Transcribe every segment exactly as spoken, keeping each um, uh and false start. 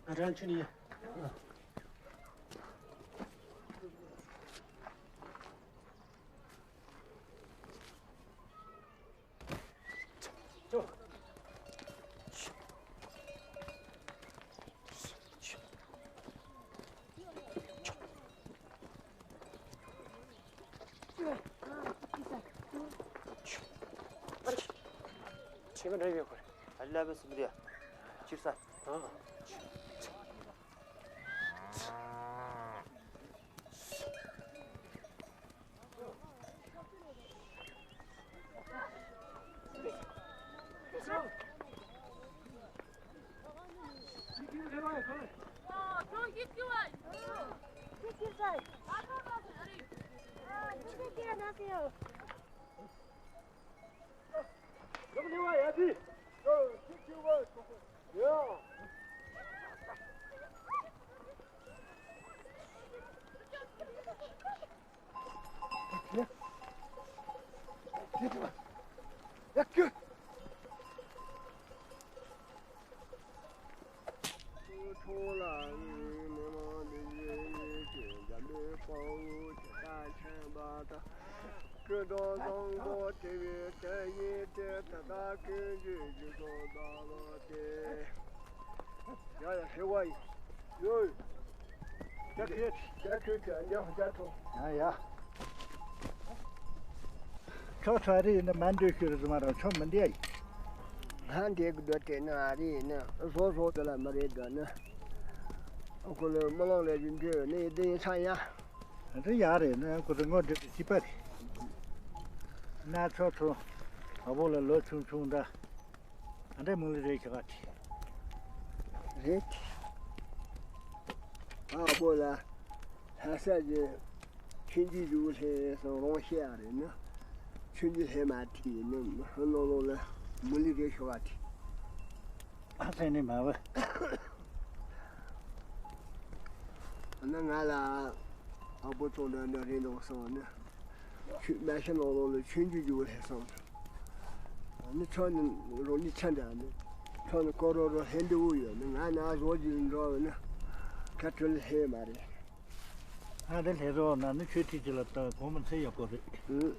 ང་རང་ཆུ་ནི། ཁྱེད་མ་འདྲ་ཡོད་གོ། ཨ་ལ་བས་སུ་མི་རེད། ཕྱིར་ས། ཨ། ཡ་ཡ་ཧེ་བ་ཡི། ཡོ། ཁྱོད་ཁྱོད་ཁྱོད་ཁྱོད་ཁྱོད་ཡ་ཧོ་ཅག་ཐོ། ཡ་ཡ། ཁྱོད་ཚོ་རེ་ཡིན་ན་མ་འདོད་ཤོད་རེད་མ་རེད། ཁྱོད་མི་འདི་ཡ་ཡིན། ང་འདི་གི་འདོད་དེ་ན་རེ་ཡིན་ན་བཟོ་བཟོ་དེ་ལ་མ་རེད་འདོད་ན། ཁོ་ལ་མི་ལོང་ལས་རིན་འདྲེ་ནི་འདི་ཡིན་ཚ་ཡ། འདི་ཡ་རེད་ན་ཁོ་ཚོ་ངོ་འདྲི་གི་བྱིས་པ་རེད། ན་ཚོ་ཚོ་ཨ་བོ་ལ་ལོ་ཆུང་ཆུང་འདྲ། ཨ་འདྲ་མུ་ལི་རེད་ཤག་ཨ་ཐི། རེད། ཨ་བོ་ལ་ལྷ་ས་གི་ཆུང་ཆུང་ཞུ་ལྷེ་སོང་རོང་ཤེས་ཨ་རེད་ན། ཆུང་ཆུང་ལྷེ་མ་ཐི་ནི་ཧ་ནོ་ལོ་ལ་མུ་ལི་རེད་ཤག་ཨ་ཐི། ཨ་སེ་ནི་མ་བ། ཨ་ན་ང་ལ་ཨ་བོ་ཚོ་འདྲ་འདྲ་རེད་འདུག་སོང་ནི། ཆུ་མ་ཤ་ནང་ལོགས་ལ་ཆུ་འཇུ་འཇུ་བ་ལྷེ་སོང་། ནི་ཚོ་ནི་རོ་ནི་ཆ་འདྲ་ནི། ཚོ་ནི་ཀོ་རོ་རོ་ལྷེ་འདི་བུ་ཡོད་ནི། ང་ན་བཟོ་རྒྱུ་འགྲོ་བ་ནི། ཁ་ཁྲོ་ལྷེ་མ་རེད། ཨ་དེ་ལྷེ་རོ་ན་ནི་ཆོས་ཁྲིད་ཅི་ལ་ལྟ་གོང་མ་ཚེ་ཡག་པོ་རེད། ཨུ།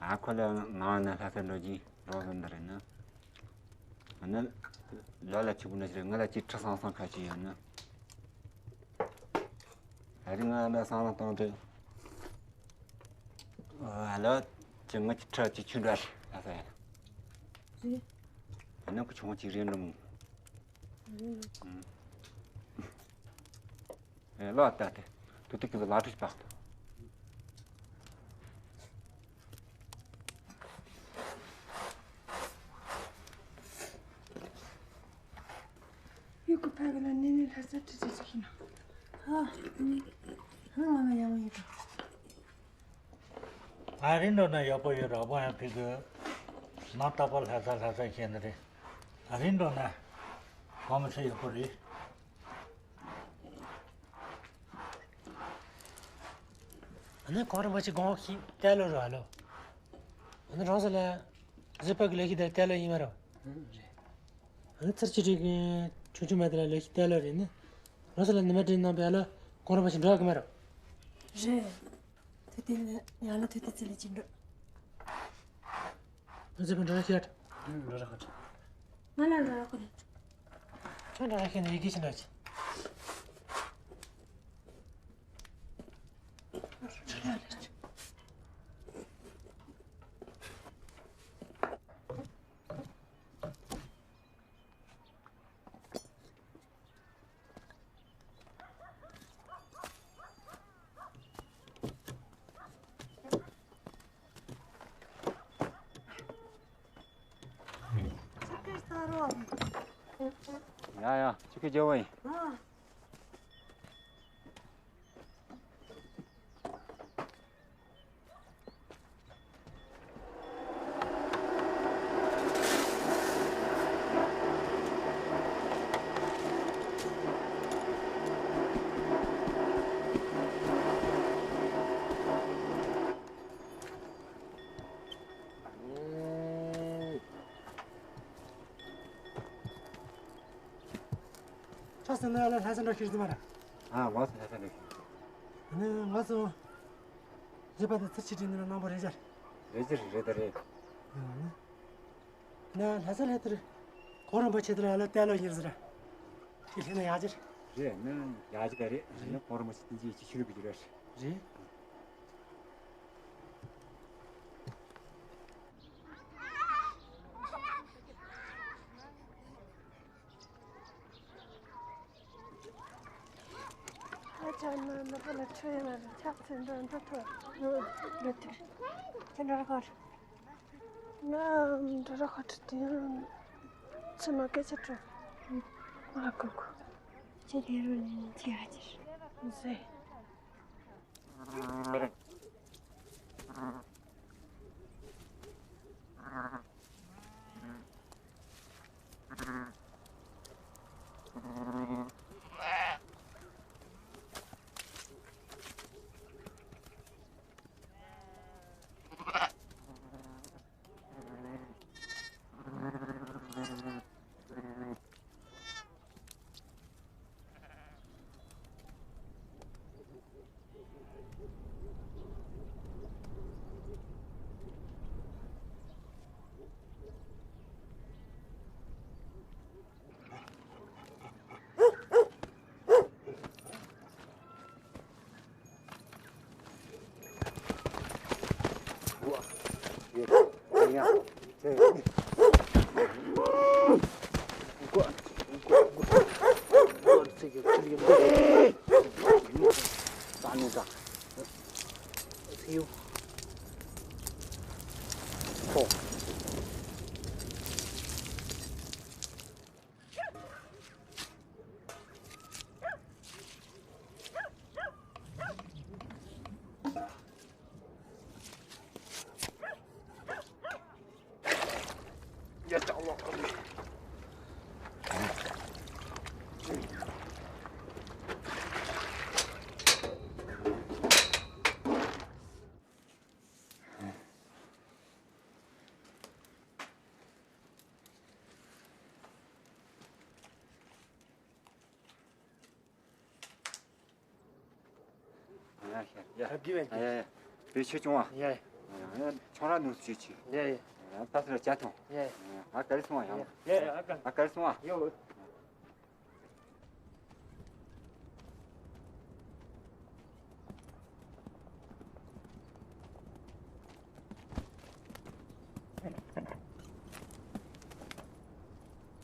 ཨ་ཁོ་ལ་ང་ནི་ལྷ་ས་འགྲོ་གི་རོགས་ཟིན་འདི་རེད་ན། ཨ་ནི་ལ་ལ་ཆུ་བུ་ན་ཞིག་རེད། ང་ལ་ཅི་ཁྲི་སང་སང་ཁ་ཅིག་ཡོད་ན། ཨ་རི་ང་ལ་སང་ལ་གཏོང་དུས། ཨ་ལ་ཅི་ང་ཅི་ཁྲི་ཅི་ཆུ་འདྲ་ལྷ་ས་ཡ། ཨ་ནི་ཁོ་ཆུང་ཅིག་རེད་འགྲོ་མོ། ཨེ་ལོ་ད་དེ། དུ་ཏིག་གི་ལ་ཁྲིས་པ། ཡུ་གུ་ཕ་གི་ལ་ནི་ནི་ལྷ་ས་ཁྲི་ཆེ་ཆེ་ཤི་ན། ཧ། ཧ་ང་ཡང་ཡི་ག་ཨ་རིན་འགྲོ་ན་ཡག་པོ་ཡོད་ར་བ་ཡང་ཕི་གི། ང་ཏག་པ་ལྷ་ས་ལྷ་ས་བཤད་ནི་རེད། ཨ་རིན་འགྲོ་ན། གོ་མི་ཚེ་ཡག་པོ་རེད། ཨ་ནི་གོང་རིན་པོ་ཆེ་དགོངས་ཤིག་ཏེ་ལོ་རོ་ཨ་ལོ། ཨ་ནི་རང་ས་ལ་གཟི་པ་གི་ལས་ཤིག་དེ་ཏེ་ལོ་ཡིན་མ་རོ། ཨ་ནི་ཚར་གཅིག་རིག་ཆུང་ཆུང་མ་དེ་ལ་ལས་ཤིག་ཏེ་ལོ་རེད་ནི། རང་ས་ལ་ནི་མ་དྲིན་ནང་པའི་ཨ་ལོ་གོང་རིན་པོ་ཆེ་འགྲོ་གི་མ་རོ། རེད། ཐུ་ཏེ་ཡང་ལ་ཐུ་ཏེ་ཚེ་ལས་ཅི་འགྲོ། ང་ཚོ་འགྲོ་ར་ཤར། ང་ལ་འགྲོ་ར་ཁོ་རེད། ཁྱོད་འགྲོ་ར་ཤར་ནས་ཡི་གེ་ཕྱིན་ར་ཆེ། ཡ་ཡ། ཆུ་ཁ་རྒྱབ་པ་ཡིན། ཁྲ་ཟེར་ན་ལ་ལྷ་ས་འགྲོ་ཤེས་ཀྱི་མ་རེད། ཨ་ལོ་ས་ལྷ་ས་འགྲོ་ཤེས། ཨ་ནི་ང་ཚོ་རྗེས་པ་དེ་ཚུར་ཕྱིར་དྲན་ནས་གནང་པ་རེད་ཤག་རེད་ཅི་རེད་ད་རེད། ཨ་ནི་ན་ལྷ་ས་ལྷ་དེར་གོང་རིན་པོ་ཆེ་དེ་ལ་ལ་བལྟས་ལོ་ཡིན་ཟེར། དེ་སླེབས་ན་ཡག་ཅིག་རེད། རེད་ན་ཡག་ཅིག་ད་རེད། རེད། གོང་རིན་པོ་ཆེ་དེ་ཅི་ཆི་ཆི་རུ་བི་རེད། རེད། ཨ་ཅག་ན་ནག་པ་ལ་ཁྲོ་ཡ་ལ་ཆགས་ཚེ་འདྲ་འདྲ་ཐོ། འདྲ་ཐོ། ཁྱེད་འདྲ་ཁར། ང་འདྲ་ར་ཁ་ཁྲི་དེ་ཡང་ཚེ་མ་སྐད་ཆ་དྲི། ང་ལ་གོ་གོ། ཁྱེད་དེ་རུ་ནས་ཁྱེད་ཨ་ཅེར། ཟེ། ཨ་ ཡ་ཡ་ཡ། ཡ་ཡ་ཡ། བེད་སྤྱོད་བྱུང་བ། ཡ་ཡ། ཡ་ཡ། ཆང་རག་ནུས་བྱེད་ཆེ། ཡ་ཡ། ད་ཚར་བྱ་ཐོང་། ཡ་ཡ། ཨ་ག་རེ་སོང་བ་ཡང་། ཡ་ཡ། ཨ་ག་རེ་སོང་བ། ཡོ།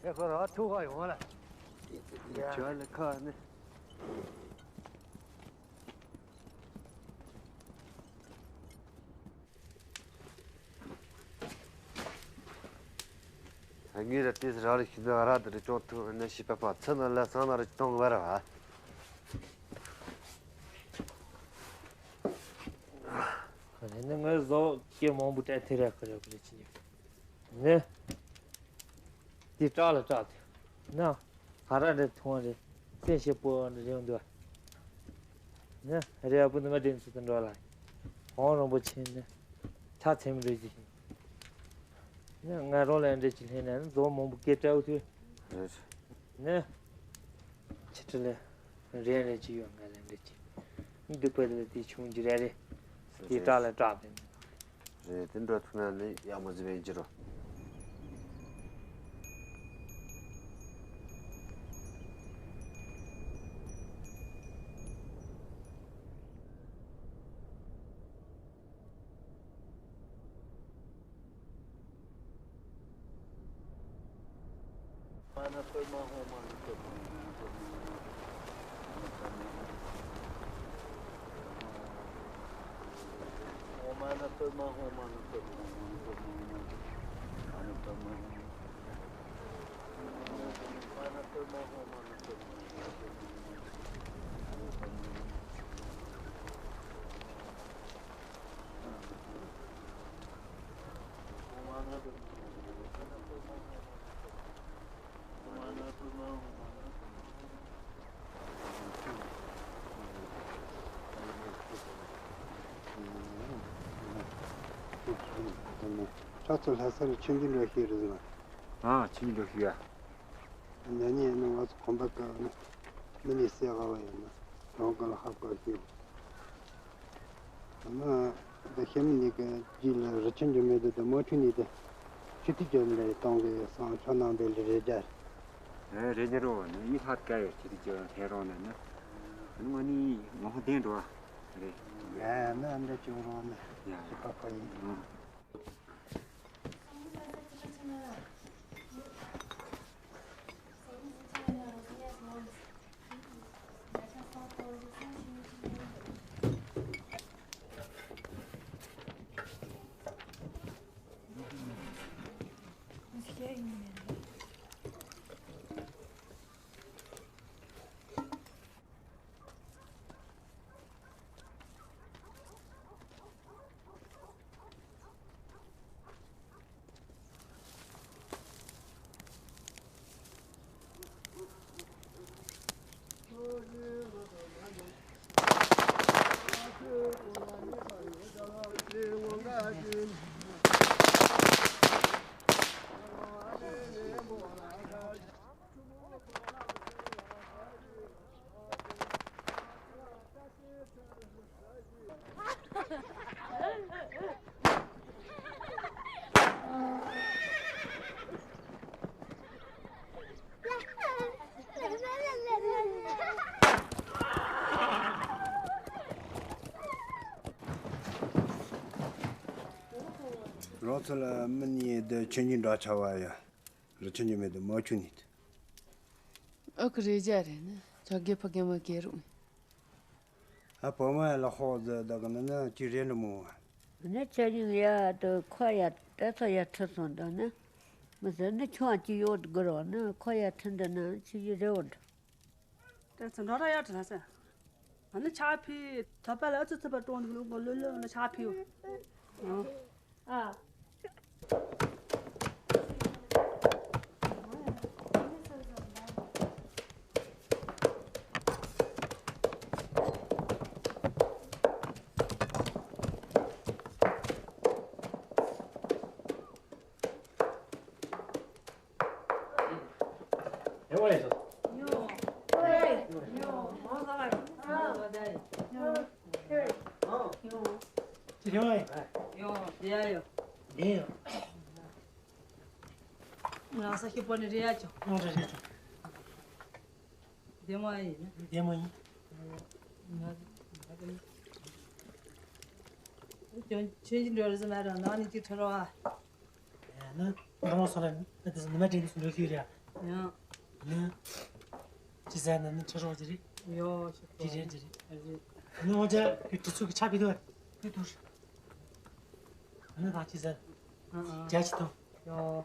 ཁྱེད་ཁོ་རང་ཐུག་ཁ་ཡོང་ལ། ཇོ་ལ་ཁ་ནི། ངས་ར་དེས་ར་རི་ཤི་ན་ར་དེ་རི་ཅོག་ཐུག་ནི་ཤི་པ་པ་ཚི་ན་ལ་སང་ན་རི་ཏོང་བ་ར་བ། ནི་ངའི་བཟོ་སྐྱེ་མང་པོ་བྲལ་ཐེ་ར་ཁ་ར་ཁ་ར་ཅི་ནི། ནི། དེ་སྐྲག་ལ་སྐྲག་དེ། ན། ཧ་ར་རེ་ཐུང་རེ། སེམས་ཤེས་པོ་རེ་ཡོང་འདུག་ནི། རེ་ཡ་པོ་ནི་ང་དེ་ཚོ་དང་འགྲོ་ལ། གང་རིན་པོ་ཆེ་ནི། ཆ་ཚེམ་རེ་ཅི། ནི་ང་རང་ལ་འདྲེ་ཅི་ལྷན་ནི་མཛོ་མང་པོ་སྐད་སྤྲའུ་ཐུ། ནི། ཆི་ཁྲི་ལ། རེ་རེ་ཅི་ཡོད་ང་ལ་འདྲེ་ཅི། འདུག་པ་དེ་དེ་ཆུང་ཅི་རེ་རེ། དེ་སྐྲག་ལ་སྐྲག་དེ། རེད། དེ་འགྲོ་ཐུབ་ན་ནི་ཡག་མོ་ཟིག་ཡིན་གྱི་རོ། ཁྱོད་ཚོ་ལྷ་ས་ལ་ཆུང་ཆུང་འགྲོ་ཤེས་རེད་ཟེར་བ། ཨ། ཆུང་ཆུང་འགྲོ་ཤེས་ཡ། ན་ནིང་ཡིན་ན་ང་ཚོ་གོམ་པ་བཀག་ན་མི་ནི་སེ་ག་བ་ཡིན་ན་གྲོང་ཁ་ལ་ཧ་གོ་ཤེས། ཨ་མ་ད་ཤེས་མི་ནི་གི་རྗེས་ལ་རི་ཆུ་འགྱུར་མེད་དུ་དུ་མོ་ཁྲུ་ནི་དུ་ཆུ་ཐིགས་ཀྱི་མི་རེ་གཏོང་གི་སང་ཆོ་ནང་དེ་ལི་རེ་རྒྱ། ཨེ་རེ་ཉེ་རོ་ནི་ཡི་ལྷ་ཀ་ཡོད་ཆུ་ཐིགས་ཀྱི་ལྷེ་རོང་ནི་ནི་ནི་ང་ནི་ངོ་ལྡན་འགྲོ་བ་རེད། ཨེ་ནི་ཨ་འདྲ་བྱུང་རོགས་ནི་ཡ་ཞི་པ་པ་ཡིན། ཨང་། རང་ཚོ་ལ་མི་གཉིས་འདི་ཆུང་ཆུང་འདྲ་ཆགས་པ་ཡ། རི་ཆུང་ཆུང་མེད་དུ་མ་ཆུང་ནི། ཨ་ཁུ་རེ་རྒྱ་རེད་ནི་ཆོག་གེ་ཕ་གེ་མ་གེ་རུ། ཨ་བུ་མོ་ཡ་ལ་ཧོ་ཟི་ད་ག་ན་ན་ཅི་རེད་ལ་མོ། ནི་ཆ་ཉིན་ཡ་དུ་ཁོ་ཡ་ཏེ་ཚོ་ཡ་ཁྲི་སོང་དུ་ནི། མི་ཟེར་ནི་ཆུང་ཅི་ཡོད་དགུ་རོ་ནི་ཁོ་ཡ་ཁྲི་འདི་ནི་ཆི་ཡི་རེ་འོ་འདྲ། ཏེ་ཚོ་འདྲ་ར་ཡ་ཁྲི་ན་ཟེར། ཨ་ནི་ཆ་ཕི་ཐོ་པ་ལ་ཨ་ཙི་ཙི་པ་ཀྲོང་གི་ལུག་གོ་ལོ་ལོ་ནི་ཆ་ཕི་ཡོ། ཨ། ང་ས་ཞིག་པོ་ནི་རེད་ཡ་ཅོ། ང་རེད་རེད་ཅོ། བདེ་མོ་ཡིན། བདེ་མོ་ཡིན། ཆོས་ཀྱི་འགྲོ་རེས་མ་ར་ནང་ནས་ཅིག་ཁྲི་རོ་ཨ། ཡ་ན་རང་སོ་ལ་ནི་དེ་ནི་མ་དྲན་སུ་འགྲོ་ཤེས་རེད་ཡ། ཡང་། ཅི་ཟེར་ན་ནི་ཁྲི་རོ་ཅི་རེད། ཡོ་ཅི་རེད་ཅི་རེད། ནི་འོ་ཅག་གི་དུས་ཚོད་ཀྱི་ཆ་བི་དོ་དེ་དུ། ཨ་ནི་ད་ཅི་ཟེར། ཨ་ཨ། རྒྱ་ཆེ་དང་། ཡོ།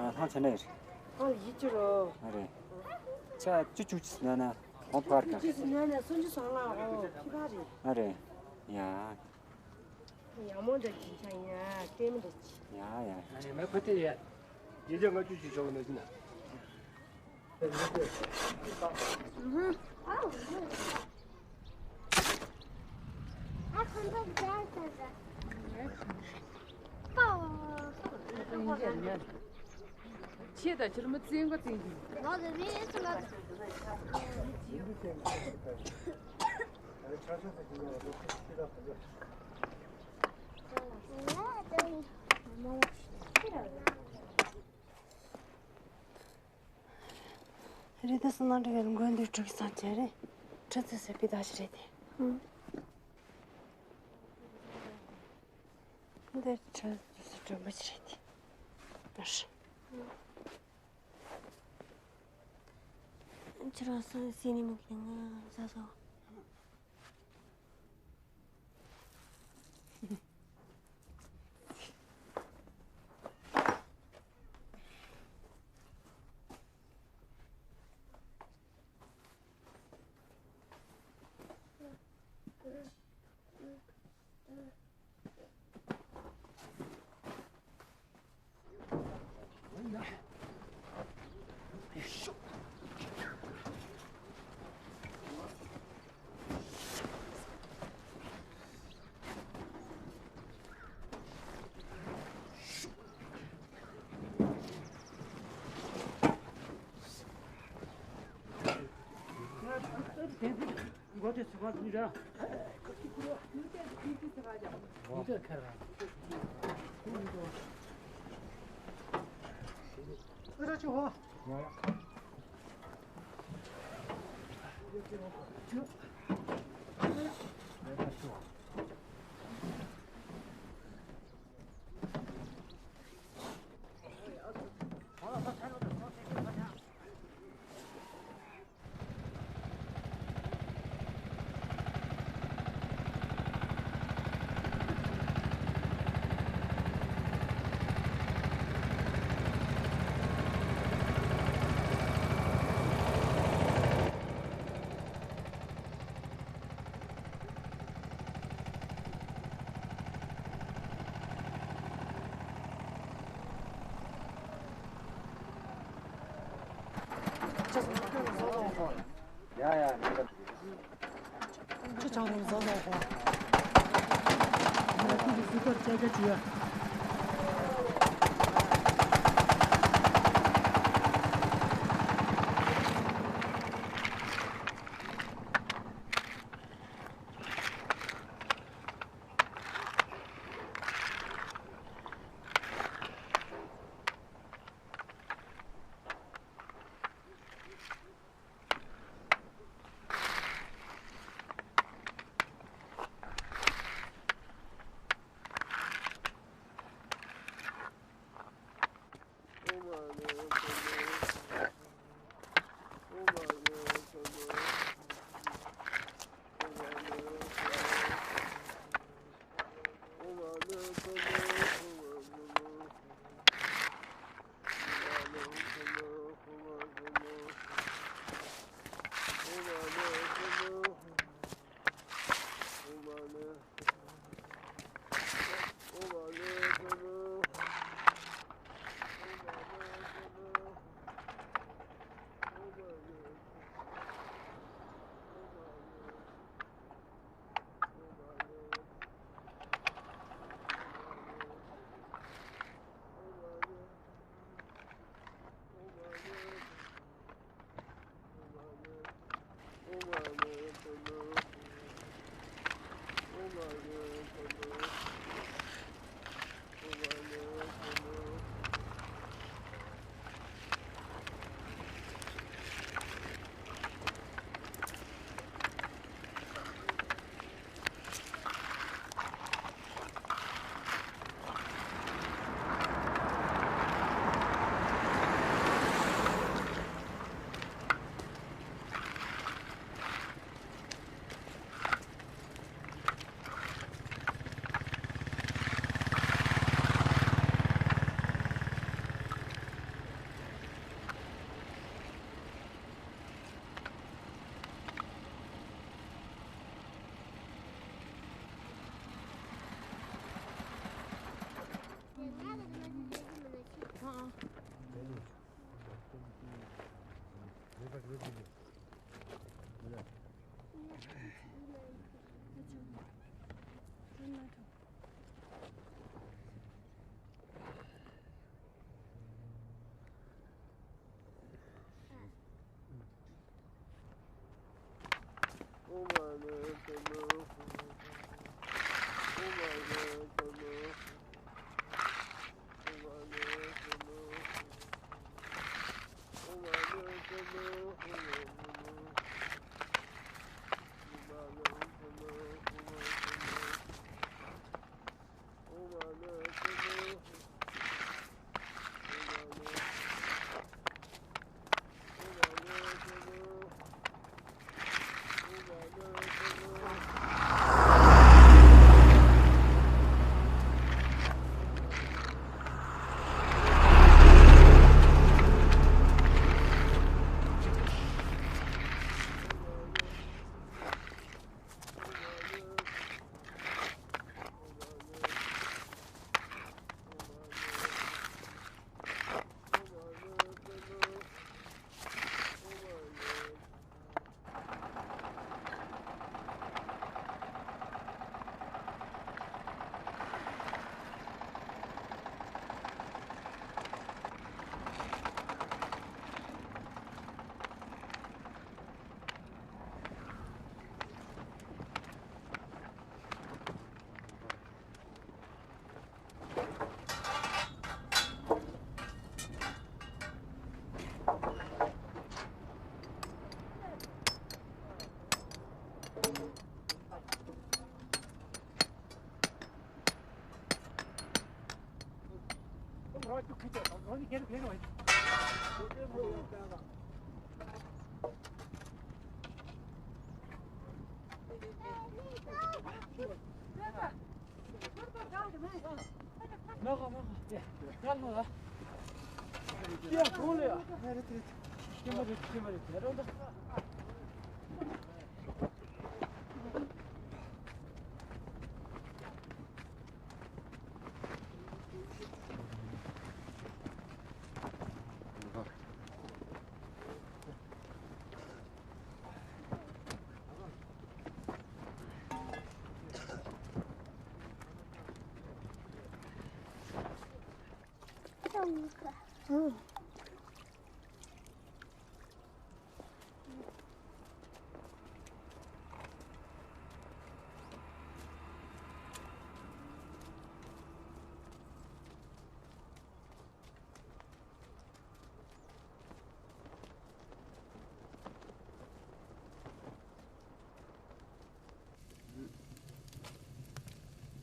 ཨ་ཐང་ཆེ་ནས། ཨ་ཡིད་ཆེ་རོ། ཨ་རེད། ཆ་ཅུ་ཅུ་ཅི་ན་ན་ཧོང་པར་ཀ་ཅུ་ཅུ་ན་ན་སུན་ཅུ་སོང་ལ་ཧོ་ཕི་བ་རེད། ཨ་རེད། ཡ། ཡ་མོ་འདྲ་ཅི་ཆ་ཡ་ལྟད་མོ་འདྲ་ཅི། ཡ་ཡ། ཨ་ཡ་མ་ཕ་ཏི་ཡ། ཡེ་ཇ་ང་ཅུ་ཅི་ཆོག་ན་ཅི་ན། ཆེ་ད་ཁྱེར་མི་བཙན་གོ་བཙན་གྱི། ང་ལ་རེ་སུ་ལ། རེད་ད་སུ་ན་འགྲོ་བའི་མགོན་འདིར་འགྲོ་གི་སང་བྱས་རེད། ཁྲི་ཚེ་ཟེར་པའི་ད་ཞིག་རེད་དེ། འདིར་ཁྲི་ཚེ་སྒྲོན་པ་ཞིག་རེད་དེ། ཁྱེད་རང་སང་སྲིད་ནས་མི་དགོས་ང་ཟ་སོང་།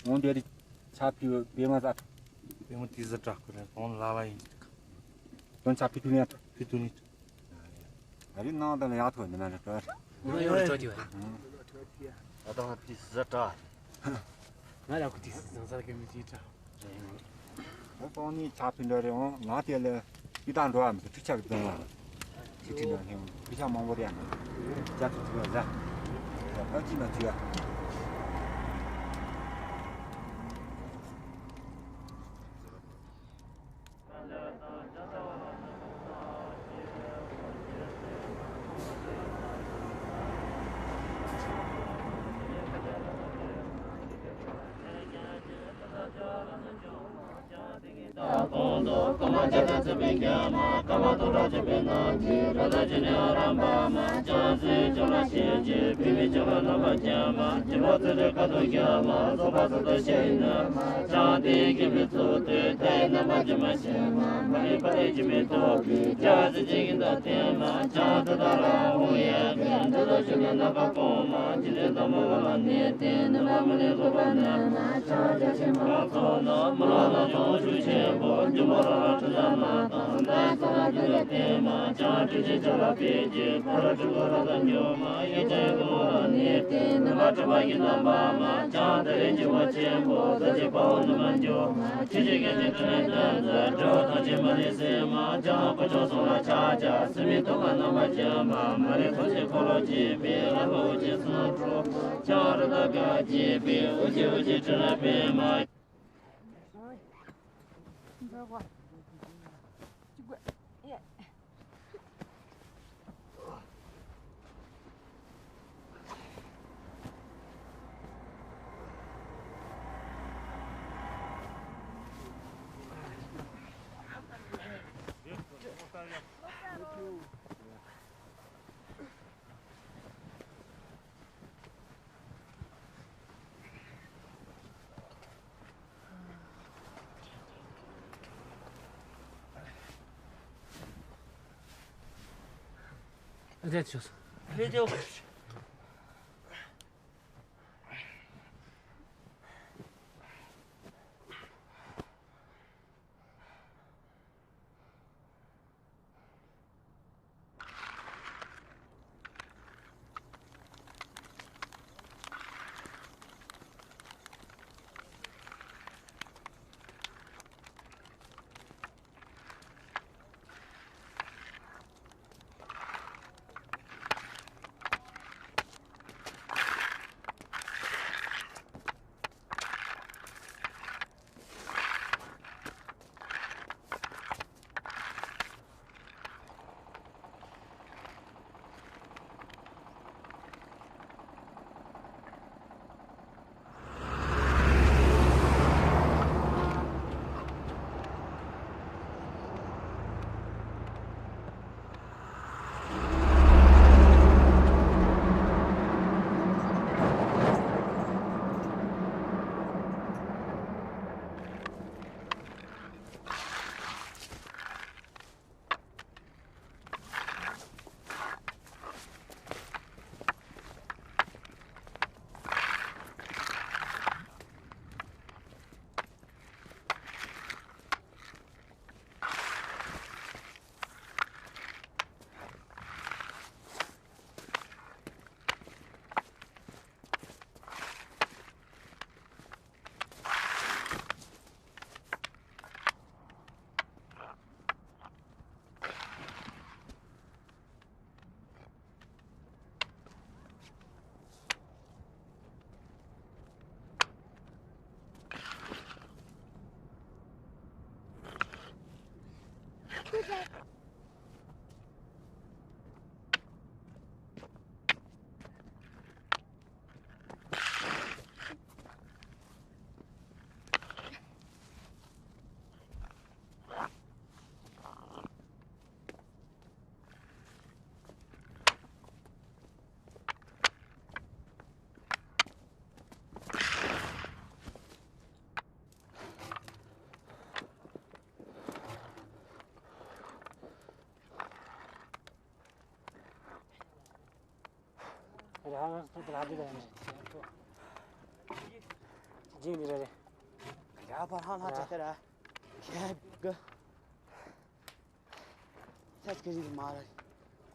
འོང་དེ་རི་ཆ་ཕི་བེ་མ་ཟ། བེ་མ་ཏི་ཟ་དྲག་གི་རེད། གོང་ལ་བ་ཡིན། དོན་ཆ་ཕི་ཐུ་ནི་ཨ། ཕི་ཐུ་ནི། ད་རེས་ནང་དུ་ལ་ཡག་ཐོག་ནི་མ་རེད་དྲ། ང་ཡོང་རེ་ཅོ་ཅི་བས། ད་ང་དེ་ཟ་དྲ། ང་ལ་ཁུ་དེ་ཟ་ཟ་གི་མི་དེ་དྲ། ད་སང་ཉིན་ཆ་ཕི་འདྲ་རེད་འོང་ང་དེ་ལ་ཡི་དྭགས་འགྲོ་བ་མི་འདུག་ཁྲི་ཆག་གི་རྫོང་བ། ཁྲི་ཁྲི་འདྲ་ལྷན་ཁྲི་ཆག་མང་པོ་རེད་ཨ་ནི། ཅ་ཚུ་ཚུ་བ་ཟ། ད་ཕ་ཅི་ན་ཚུ་ཡ།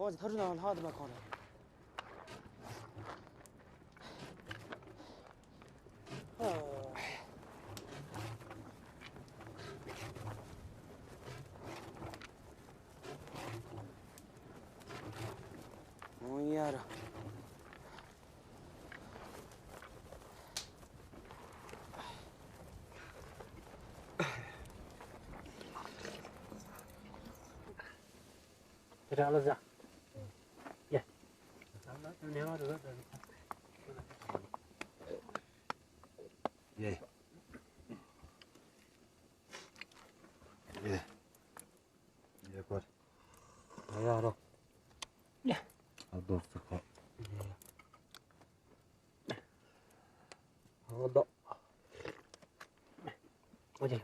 ཨོ་ཐར་ནང་ལྷག་དུ་མ་གང་རེད། ཨོ་ཡ་ར། དེ་ར་ལ་ཟ། ཡ། ཡ། ཡ། ཡ་ཀོར། ཡ་རོ། ཡ། ཨ་དོ་སུ་ཁོ། ཨ་དོ། ཨོ་ཅེ།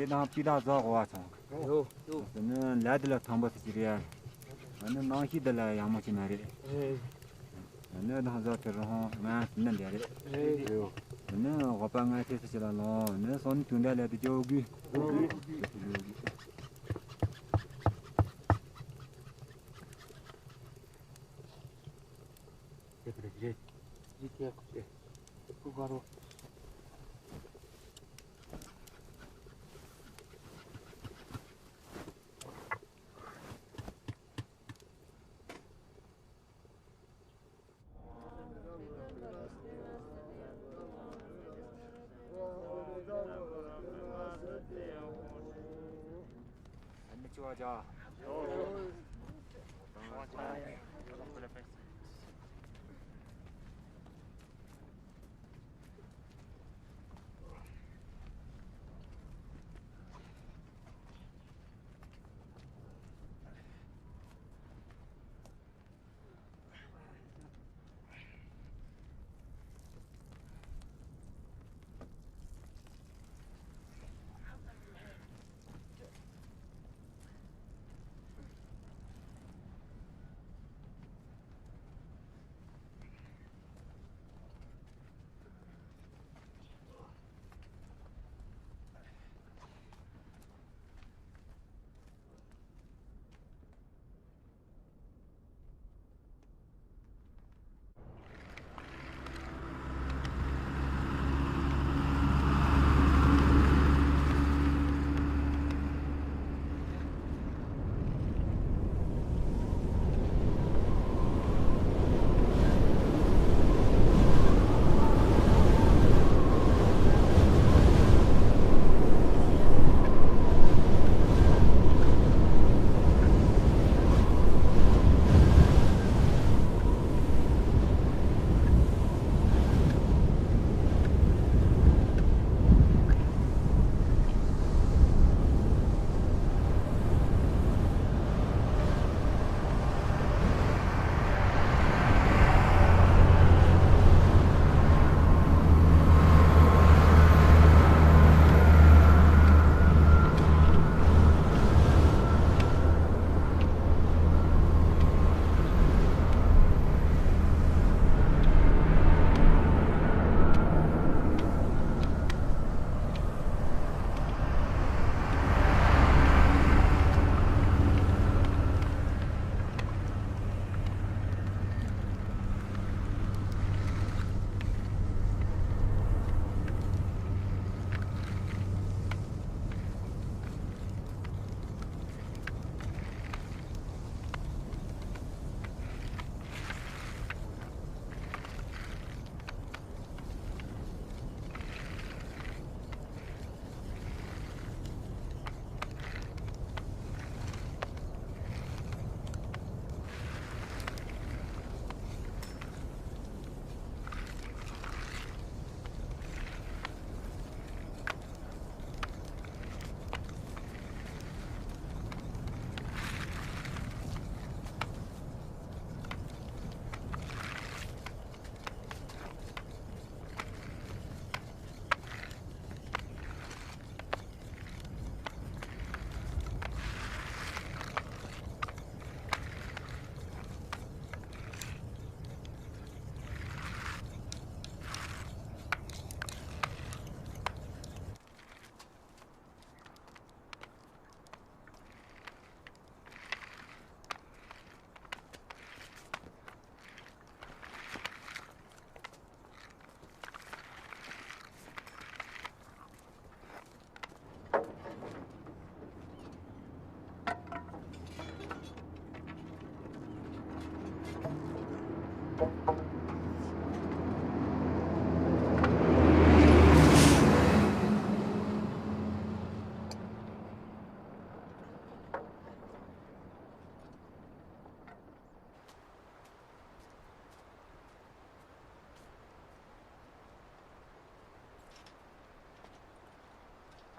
རེད་དང་སྤྱི་བཏང་བཟོ་དགོས་པ་ཚང་། ཡོ་ཡོ། ནི་ལས་དེ་ལ་ཐང་པོ་ཟེར་གྱི་རེད། ནི་ནང་ཤིག་དེ་ལ་ཡག་མོ་ཞིག་མ་རེད། ནི་དང་བཟོ་དེ་རུ་ཧོང་ང་ཟིན་ན་འདི་རེད། ནི་དགོས་པ་ང་ཐེ་ས་ཅི་ལ་ལོང་ནི་སོ་ནི་དུང་འདྲ་ལས་དེ་ཇོ་གུ།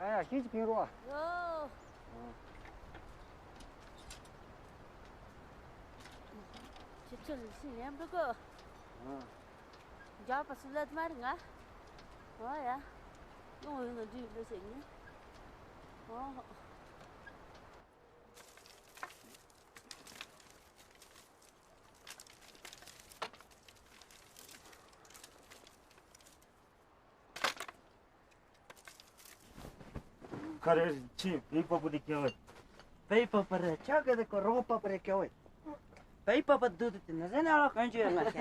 ཡ་ཡ་ཤིན་ཅི་ཕིང་རོ། ཡོ། ཁྱེད་ཚོ་ལུགས་སྲིད་ལེན་འགྲོ་གོ། འཇགས་པ་སུ་ལ་དམར་ང་། ཨོ་ཡ། ཡོང་ཡོང་ན་འདྲི་ལོ་ཟེར་ནི། ཨོ། ཁ་རེ་ཆི་བེ་པ་པ་རེ་ཀྱ་བེ། བེ་པ་པ་རེ་ཆ་ག་དེ་ཀོ་རོ་པ་པ་རེ་ཀྱ་བེ། བེ་པ་པ་དུ་དུ་དེ་ན་ཟེ་ན་ལ་གང་ཅི་ཡ་ང་ཤ་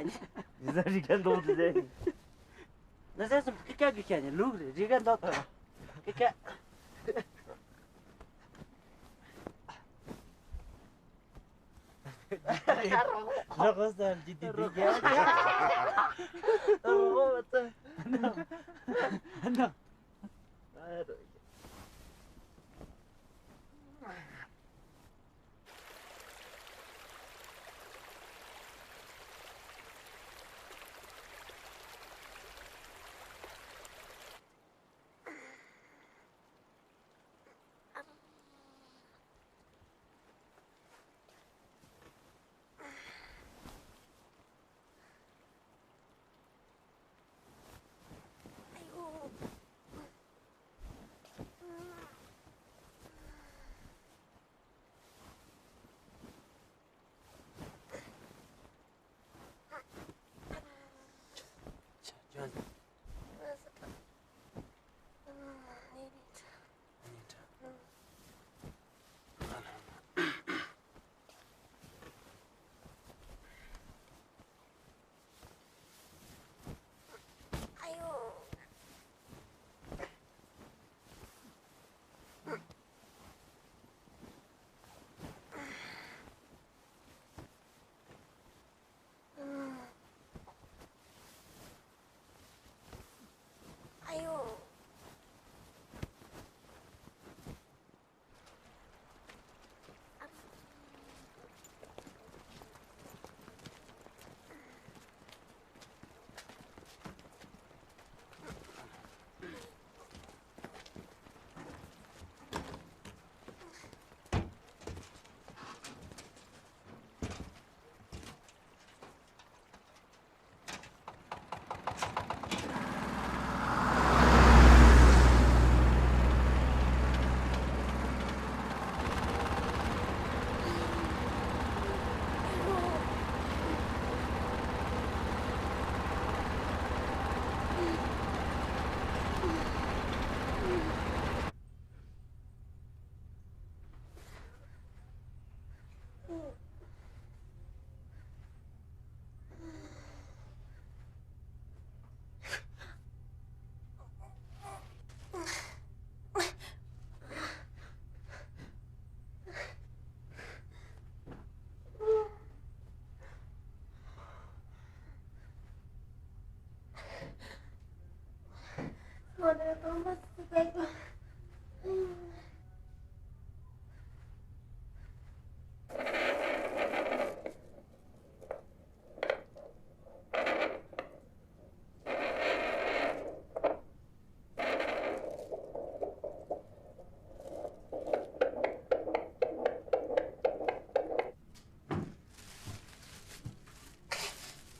ནི། ཟ་རི་ཀ་འདོག་དུ་ཟེ། ན་ཟེ་སུ་ཀི་ཀ་གི་ཤ་ནི་ལུག་རེ་རི་ཀ་འདོག་ཐོ། ཀི་ཀ། རོགས་སམ་ཇི་དི་དི་ག་རོགས་སམ།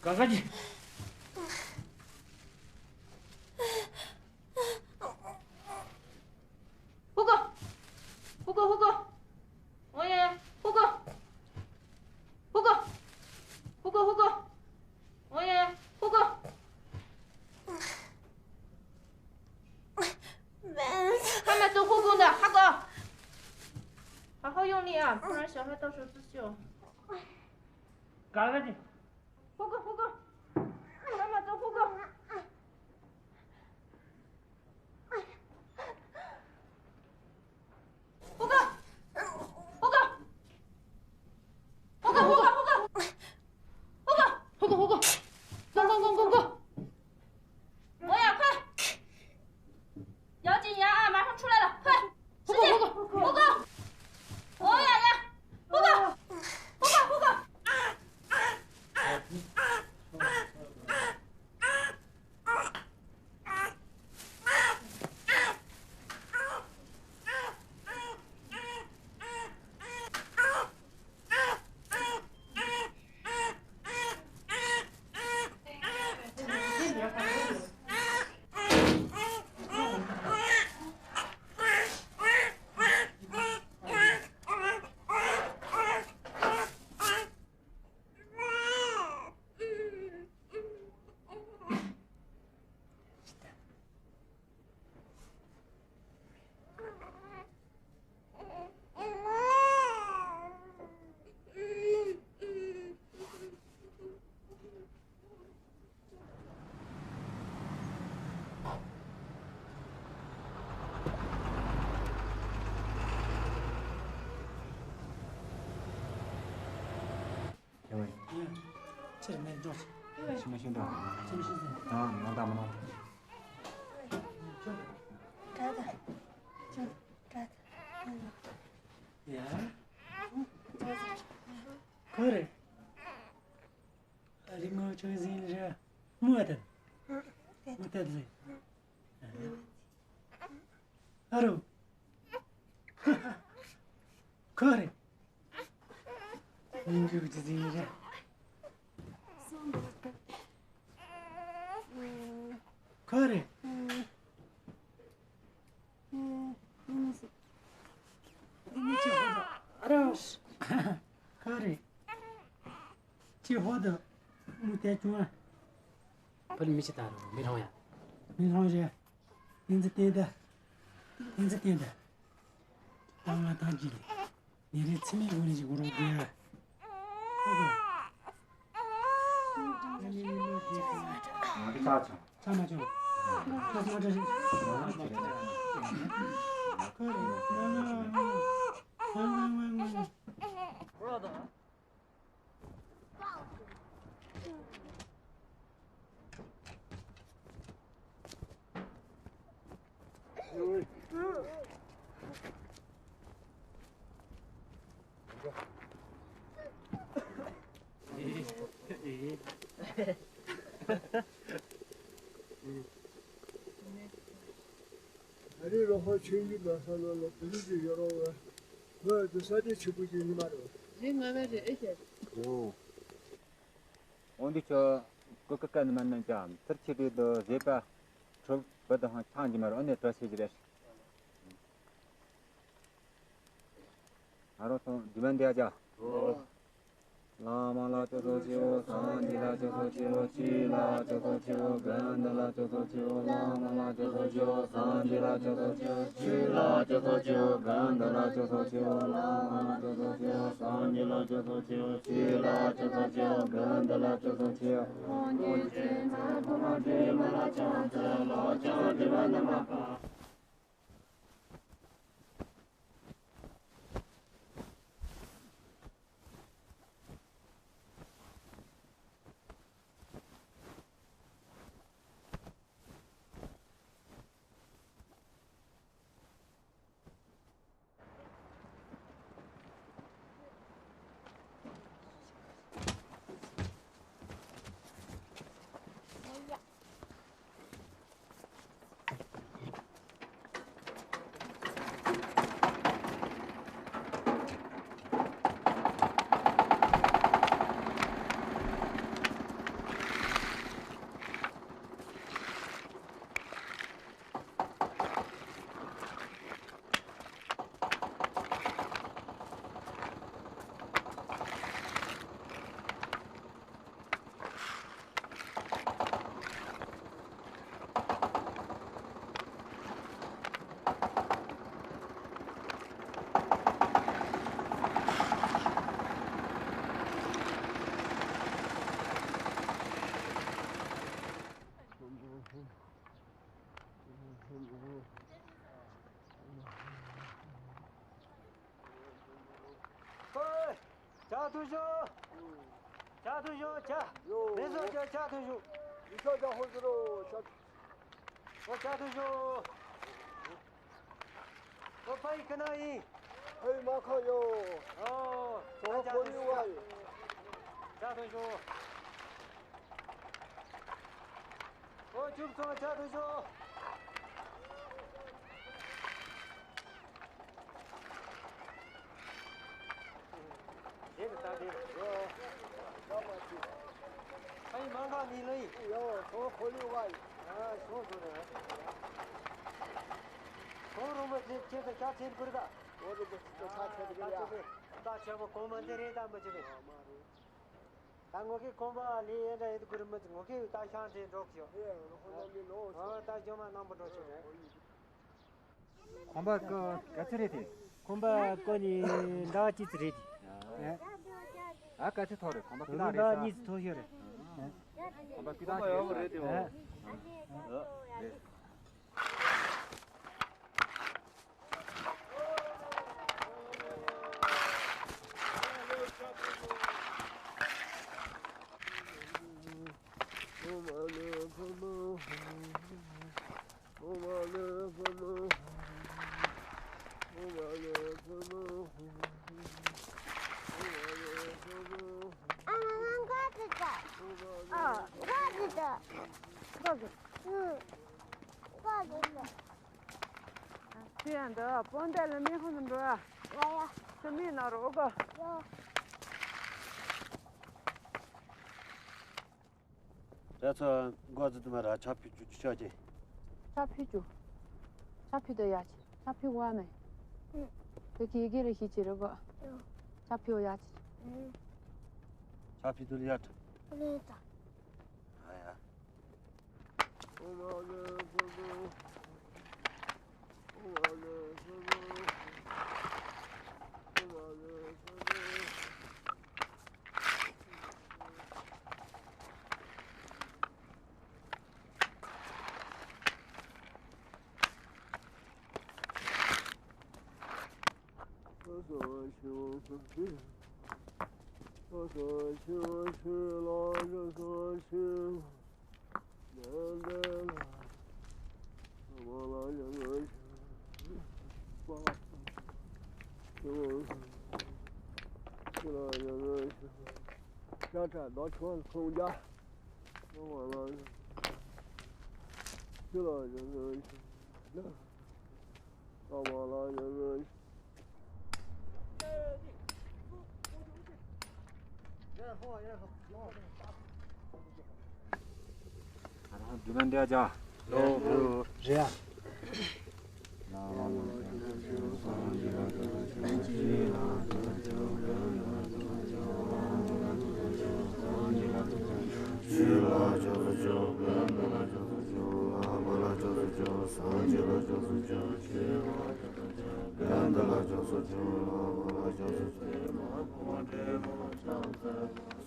ག་ག་ཅི། ཧུ་གོ། ཧུ་གོ་ཧུ་གོ། ཨོ་ཡ་ཡ། ཧུ་གོ། ཧུ་གོ། ཧུ་གོ་ཧུ་གོ། ཨོ་ཡ་ཡ། ཧུ་གོ། ཧ་མ་ཙོ་ཧུ་གོ་ན་ཧ་གོ། 好好用力啊，不然小孩到时候自救。 ག་ག་ཅི། ཧུ་གོ་ཧུ་གོ། ཧ་མ་ཙོ་ཧུ་གོ། ཧུ་གོ། ཧུ་གོ། ཧུ་གོ་ཧུ་གོ། ཧུ་གོ། ཧུ་གོ་ཧུ་གོ། གོ་གོ་གོ་གོ་གོ། 我要快。 要紧呀啊，马上出来了，快！使劲！ ཧུ་གོ། ཧུ་གོ། ཨོ་ཡ་ཡ། ཧུ་གོ། ཧུ་གོ་ཧུ་གོ། ནས་འགྲོ། ཤི་མ་ཤི་འགྲོ། ཤི་མ་ཤི་ཟིན། ཨ་ནང་ད་མ་ནང་། ད་ད། ད་ད། ཡ། ཁོ་རེ། རི་མོ་ཆོས་ཟིན་རེ། མོ་ཨ་ད། མོ་ད་ཟིན། ཨ་རོ། ཁོ་རེ། མིང་རུ་ཅི་ཟིན་རེ། ཁོ་རེ། ཨ་རོ། ཁོ་རེ། ཅི་ཧོ་དུ། མུ་ཏེ་ཅུང་ཨ། ཕུལ་མི་ཅི་ད་རུ་མི་རང་ཡ། མི་རང་རེད། ཡིན་ཙི་བསྟན་ད། ཡིན་ཙི་བསྟན་ད། ད་ང་ཐང་ཅི་ལི། ནི་རི་ཚི་མི་གུ་ནི་ཅི་གུ་རོ་གུ་ཡ། ཧོ་གུ། ང་གི་ཆ་ཆང་། ཆ་མ་ཆང་། ཁོ་སི་མ་ཏྲ་ཞིག་ཁོ་རེ། ང་ང་ང་ང་ང་། ཨ་རི་ལོ་ཧོ་ཆོས་ཡིག་ལ་ས་ལོ་ལ་བུ་རུ་ཅིག་ཡོད་རོགས་བས། ངོས་དུ་ས་དེ་ཆུ་བུ་ཅིག་ཡིན་མ་རེད། རེད་ང་བས་རེད་ཨེ་ཤེས། འོ་འདི་ཆོ་ཀུ་ཀུ་ཀ་ནི་མ་ནན་ཅམ་ཚུར་ཆི་དུས་དུ་བཟོས་པ་ཁྲོབ་བུ་དུ་ཧང་ཆང་གི་མ་རེད། ཨ་ནི་བྲོ་ཤེས་ཀྱི་རེད། ཨ་རོ་སོང་འདི་མ་འདི་ཨ་ཅག་བླ་མ་ལ་སྤྱོད་ཚོགས་ཆེའོ། སངས་རྒྱས་ལ་སྤྱོད་ཚོགས་ཆེའོ། ཆོས་ལ་སྤྱོད་ཚོགས་ཆེའོ། དགེ་འདུན་ལ་སྤྱོད་ཚོགས་ཆེའོ། བླ་མ་ལ་སྤྱོད་ཚོགས་ཆེའོ། སངས་རྒྱས་ལ་སྤྱོད་ཚོགས་ཆེའོ། ཆོས་ལ་སྤྱོད་ཚོགས་ཆེའོ། དགེ་འདུན་ལ་སྤྱོད་ཚོགས་ཆེའོ། བླ་མ་ལ་སྤྱོད་ཚོགས་ཆེའོ། སངས་རྒྱས་ལ་སྤྱོད་ཚོགས་ཆེའོ། ཆོས་ལ་སྤྱོད་ཚོགས་ཆེའོ། དགེ་འདུན་ལ་སྤྱོད་ཚོགས་ཆེའོ། སངས་རྒྱས་ཆོས་མཛད་ཕུང་པོ་དྲི་མ་ལ་ཕྱག་འཚལ་ལོ། ཕྱག་དྲི་མ་རྣམ་པར་སྤངས། ཧོ། ཇ་འཐུང་ཤོག་ཇ་འཐུང་ཤོག་ཇ། ཡོ། ལས་བཟོ་ཇ་ཇ་འཐུང་ཤོག་ཡི་ཤོག་ཇ་ཧོ་ཟེར་རོ་ཇ། ཨོ་ཇ་འཐུང་ཤོག་ཨོ་ཕ་ཡི་ཀ་ན་ཡིན། ཕ་ཡི་མ་ཁ་ཡོ། ཨོ། ཇ་ཁོ་རི་བ་ཡི། ཇ་འཐུང་ཤོག་ཨོ་ཅུབ་ཚང་ཇ་འཐུང་ཤོག་དེ་རུ་ལྟ་དེ། ཡོ། ཡོ་མ་ཅི། ཨ་ཡི་མང་ག་མི་ལོ་ཡི། ཡོ་སོ་ཁོ་ལུ་བ་ཡི། ཨ་སོ་སོ་རེ། སོ་རོ་མ་ཅི་ཅི་ད་ཤ་ཆེན་པུར་ག་འོ་རེ་ཅི་ད་ཤ་ཆེན་པུར་ཡ། ད་ཆེ་བོ་གོང་མ་འདི་རེད་ད་མ་ཅི་རེད། ད་ངོ་གི་གོང་པ་ལི་ཡེ་འདྲ་ཡེ་དུ་གུ་རུ་མ་ཅི་ངོ་གི་ད་ཤ་ཆེན་འགྲོ་གི་ཡོ། ཨ་ད་ཇོ་མ་ནང་པོ་འགྲོ་ཆེ་རེད། ཁོམ་པ་ཀ་ག་ཚོད་རེད་དེ། ཁོམ་པ་ཀོ་ནི་ཟླ་བ་གཅིག་ཙམ་རེད་དེ། ཨ་ག་ཚོད་ཐོག་རེད། ཁོམ་པ་ཀི་ཟླ་བ་ཐང་རེད་ས། གཉིས་ཙམ་ཐོག་ཤོར་རེད། ཁོམ་པ་ཀི་ཟླ་བ་ཐང་ཡག་པོ་རེད་དེ། ཨ། ཨ། རེད། ཨ་མ་ང་ག་ཚོད་ཨ་ག་ཚོད་ག་ཚོད། ཁྱོད་ཡང་འདི་སྤོན་ཟླ་ལ་མི་ཧོན་དུ་འགྲོ་ཨ། ཡ་ཡ། ཁྱོད་མི་ན་རོགས་ག་ཡ། ར་ཚོ་འགོ་ཚུགས་དུ་མ་ར་ཆ་ཕི་ཅུ་ཅུ་ཆ་ཅེ། ཆ་ཕི་ཅུ། ཆ་ཕི་དུ་ཡ་ཅེ། ཆ་ཕི་བ་མེ། དེ་གི་གི་རེ་ཤི་ཅི་རེ་གོ། ཆ་ཕི་བ་ཡ་ཅེ། ཆ་ཕི་དུ་ལ་ཡ་ཏྲ། ལེ་ཏྲ། ཨ་ཡ། རེད་ཡ།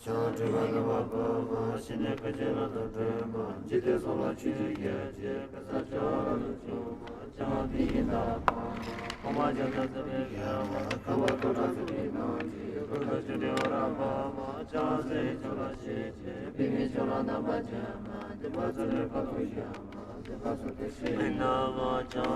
ཕྱག་སྒྲིབ་པ་རྣམ་པར་སྤངས་པ། ཤི་ནས་སྐུ་མཆེད་ལ་དོན་སྒྲུབ་པ། འཇིག་རྟེན་གསུམ་ལ་ཆོས་ཀྱི་རྒྱལ་གྱི་ག་ས་ཆོས་ལ་ལུས་སྦྱོང་བ། བྱང་དེ་ཡི་དྭགས་པ། གོང་མ་བྱང་ཆུབ་སེམས་དཔའི་རྒྱལ་བ། ཁམས་པ་ཐོག་ཁྲ་སེ་བའི་ནང་གི་རུ་དང་ཆུ་འདྲེ་འོ་ར་བ་མ། བྱང་སེམས་ཆོས་ལ་ཤེས་བྱེད་པའི་མི་ཆོས་ལ་རྣམ་པར་སྦྱང་བ། འདུན་པ་ཚུལ་ཁྲིམས་ཁ་ཐུག་བཞག་པ། མི་རྣམས་བྱང་ཆུབ་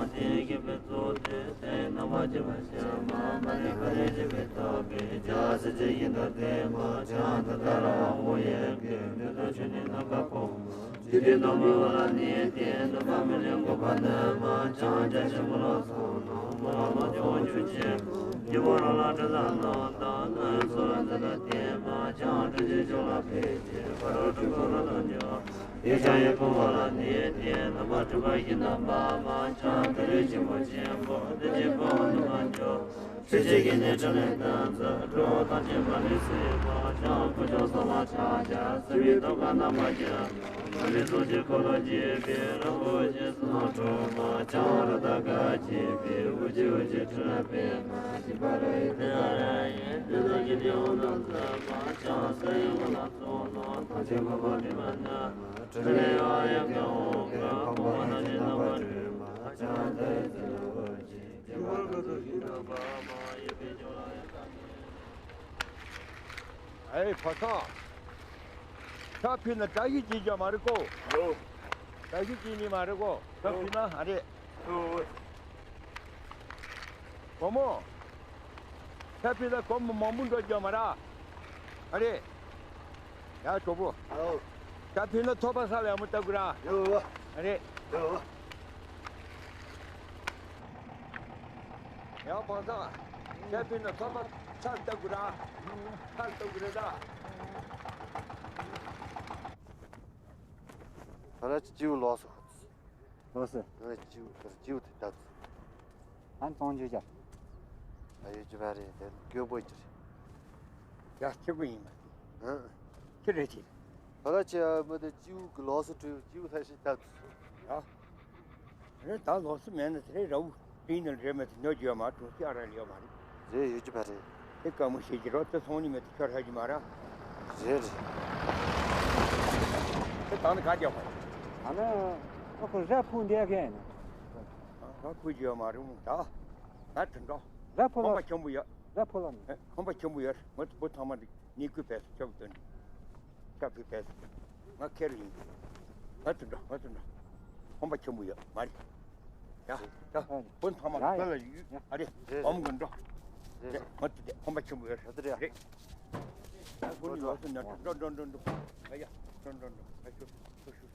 ཀྱི་ཕུན་ཚོགས་དེ། དེ་རྣམ་པར་སྦྱིན་པ་ཤ་མ་མ་ནི་ཕ་རེ་ཅི་ཕི་ཐོབ་པའི་ཇ་སི་ཅི་ཡིན་ད་དེ་མ་བྱང་དུ་ད་ར་བ་ཧོ་ཡེ་གེ་འདི་དང་ཆུ་ནི་ནམ་མཁའ་གོང་མ་ཇི་དེ་དང་མི་བ་ལ་ནི་དེ་འདི་མ་མི་ལེན་གོ་ཕ་ནི་མ་བྱང་རྒྱ་ཆེན་པོ་ལ་སོང་ནོ་མ་ལ་ལོ་ཅོ་ཆུ་ཆེ་ཉི་མོ་རང་ལ་དྲི་ཟ་ནོ་དང་ནི་སོ་ར་འདི་ལ་དེ་མ་བྱང་དྲི་ཆེ་ཆོ་ལ་ཕེ་ཆེ་ཕ་རོ་དྲི་གོ་རོ་དང་འཇོག་དེ་ཤ་ཡི་ཕུང་བ་ལ་ནི་དེ་རྣམ་པ་སྤྲུལ་པ་ཡི་རྣམ་པ་མ་བྱང་དེ་རིགས་ཆེན་པོ་ཆེན་པོ་དེ་ཆེན་པོ་ནི་མ་འཇོག་ཤེས་བྱེད་ཀྱི་ནི་ཕྲིན་ལས་བདུན་ཚོགས་གྲོགས་དང་བཅས་པ་ལུས་སྲིད་པ་བྱང་ཁུ་ཆུང་གསང་བ་ཕྱག་རྒྱ་སྲིད་པའི་ཐོག་ཁ་རྣམ་པ་བརྒྱད་མ་ལུས་སྲོག་གཅོད་འཁོར་ལོ་བརྒྱད་པའི་རང་བཞིན་སུ་ནོར་ཁྲོ་མ་བྱང་ར་ད་ག་བརྒྱད་པའི་དབུ་རྒྱུད་དབུ་རྒྱུད་ཕྲིན་ལས་པདྨ་ཞིག་པ་ར་ཡི་དེ་ལ་ར་ཡི་དེ་དག་གི་དེ་འོང་དང་ཚ་མ་བྱང་ས་ཡི་འོང་དང་ཚོགས་ནོར་ཐམས་ཅད་མ་མ་དྲི་མ་ན། ཕྲིན་ལས་ཡོད་ཡོད་ཀྱང་འོང་ག་གོང་མ་རྣམས་ཀྱི་རྣམ་པར་སྤྲུལ་མ་བྱང་དེ་ཚེ་ལ་འོད་ཀྱི་དེ་བར་ག་དུ་ཞིག་ན་པ་མ་ཡོད་པའི་ཇོ་ལ་ཡོད་ད་ནི། ཨེ་ཕ་ཚང་། ཤ་ཕུད་ན་བཀྲ་ཤིས་ཅིག་ཀྱང་མ་རེད་གོ། ཡོ། བཀྲ་ཤིས་ཅིག་ནི་མ་རེད་གོ། ཤ་ཕུད་ན་ཨ་རེད། ཡོ། བུ་མོ། ཤ་ཕུད་ན་གོམ་མང་པོ་འགྲོ་རྒྱུ་མ་ར། ཨ་རེད། ཡ་གྲོགས་པོ། ཨོ། ཤ་ཕུད་ན་ཐོབ་པ་ས་ལ་ཡག་མོ་ལྟ་དགོས་ར། ཡོ། ཨ་རེད། ཡོ། ཡ་བང་སང་། ཤ་ཕུད་ན་ཐོབ་པ་ས་ལ་ལྟ་དགོས་ར། ས་ལ་ལྟ་དགོས་རེད་ད། ད་ར་ཅིའུ་ལོག་སོང་། ལོག་སོང་། ང་ཅིའུ་ཁར་ཅིའུ་དེ་ལྟ་དུས། ཨ་ཙོང་ཅུ་ཅག་ཨ་ཡོད་ཅུ་བ་རེད་དེ་སྐྱོ་པོ་ཅི་རེད། ཡ་ཁྱི་གུ་ཡིན་མ་རེད། ཨ། ཁྱི་རེད་ཅི། ད་ལ་ཅི་ཨ་མི་དེ་ཅིའུ་གི་ལོག་སོང་དུས་ཅིའུ་ལྷ་ཞིག་ལྟ་དུས། ཡ། རེད་ད་ལོག་སོང་མེད་ན་དེ་རེད་ར་བུ། དེ་ནི་རེད་མེད་དུ་ཉོ་རྒྱུ་ཡོད་མ་གཏོགས་སྐྱ་ར་ལི་ཡོད་མ་རེད། རེད་ཡོད་རྒྱུ་མ་རེད། དེ་དཀའ་མོ་བྱེད་ཀྱི་རོགས་དེ་སོང་ནི་མེད་དུ་ཁྱོད་ཧ་གི་མ་ར། རེད་རེད། དེ་དང་ནི་ག་རྒྱག་པ་རེད། ཨ་ནི། ཨ་ཁོ་ར་ཕུ་འདི་ཡ་གན་ཡིན་ན། ར་ཕུ་རྒྱུ་ཡོད་མ་རེད་མོ་ད། ད་དུ་འགྲོ། ར་ཕུ་ཁོམ་ལ། པ་ཆེན་པོ་ཡོད། ར་ཕུ་ལ། ཁོམ་པ་ཆེན་པོ་ཡོད། ངོ་དུ་བུ་ཚང་མ་འདི། ནི་ཀུ་བས་ཆོག་དོན། ཆབ་ཀུ་བས། ང་ཁེར་ཡིན། ང་ཚོ་འགྲོ་ང་ཚོ་འགྲོ། ཁོམ་པ་ཆེན་པོ་ཡོད་མ་རེད། ཡ། ཡ། བུ་ཚང་མ་ཡ། ཡ། བུ་ལ་ཡུ། ཡ། ཨ་རེ། རེད། འོམ་གི་འགྲོ། རེད། རེད། མ་དེ་དེ་ཁོམ་པ་ཆེན་པོ་ཡོད་རེད། ད་དེ་རེད། རེད། ཨ་ཁོ་ནི་ཡོད་སོ་ན་འགྲོ་འགྲོ་འགྲོ་འགྲོ། ཨ་ཡ། འགྲོ་འགྲོ་འགྲོ། ཨ་ཤུ་ཤུ་ཤུ།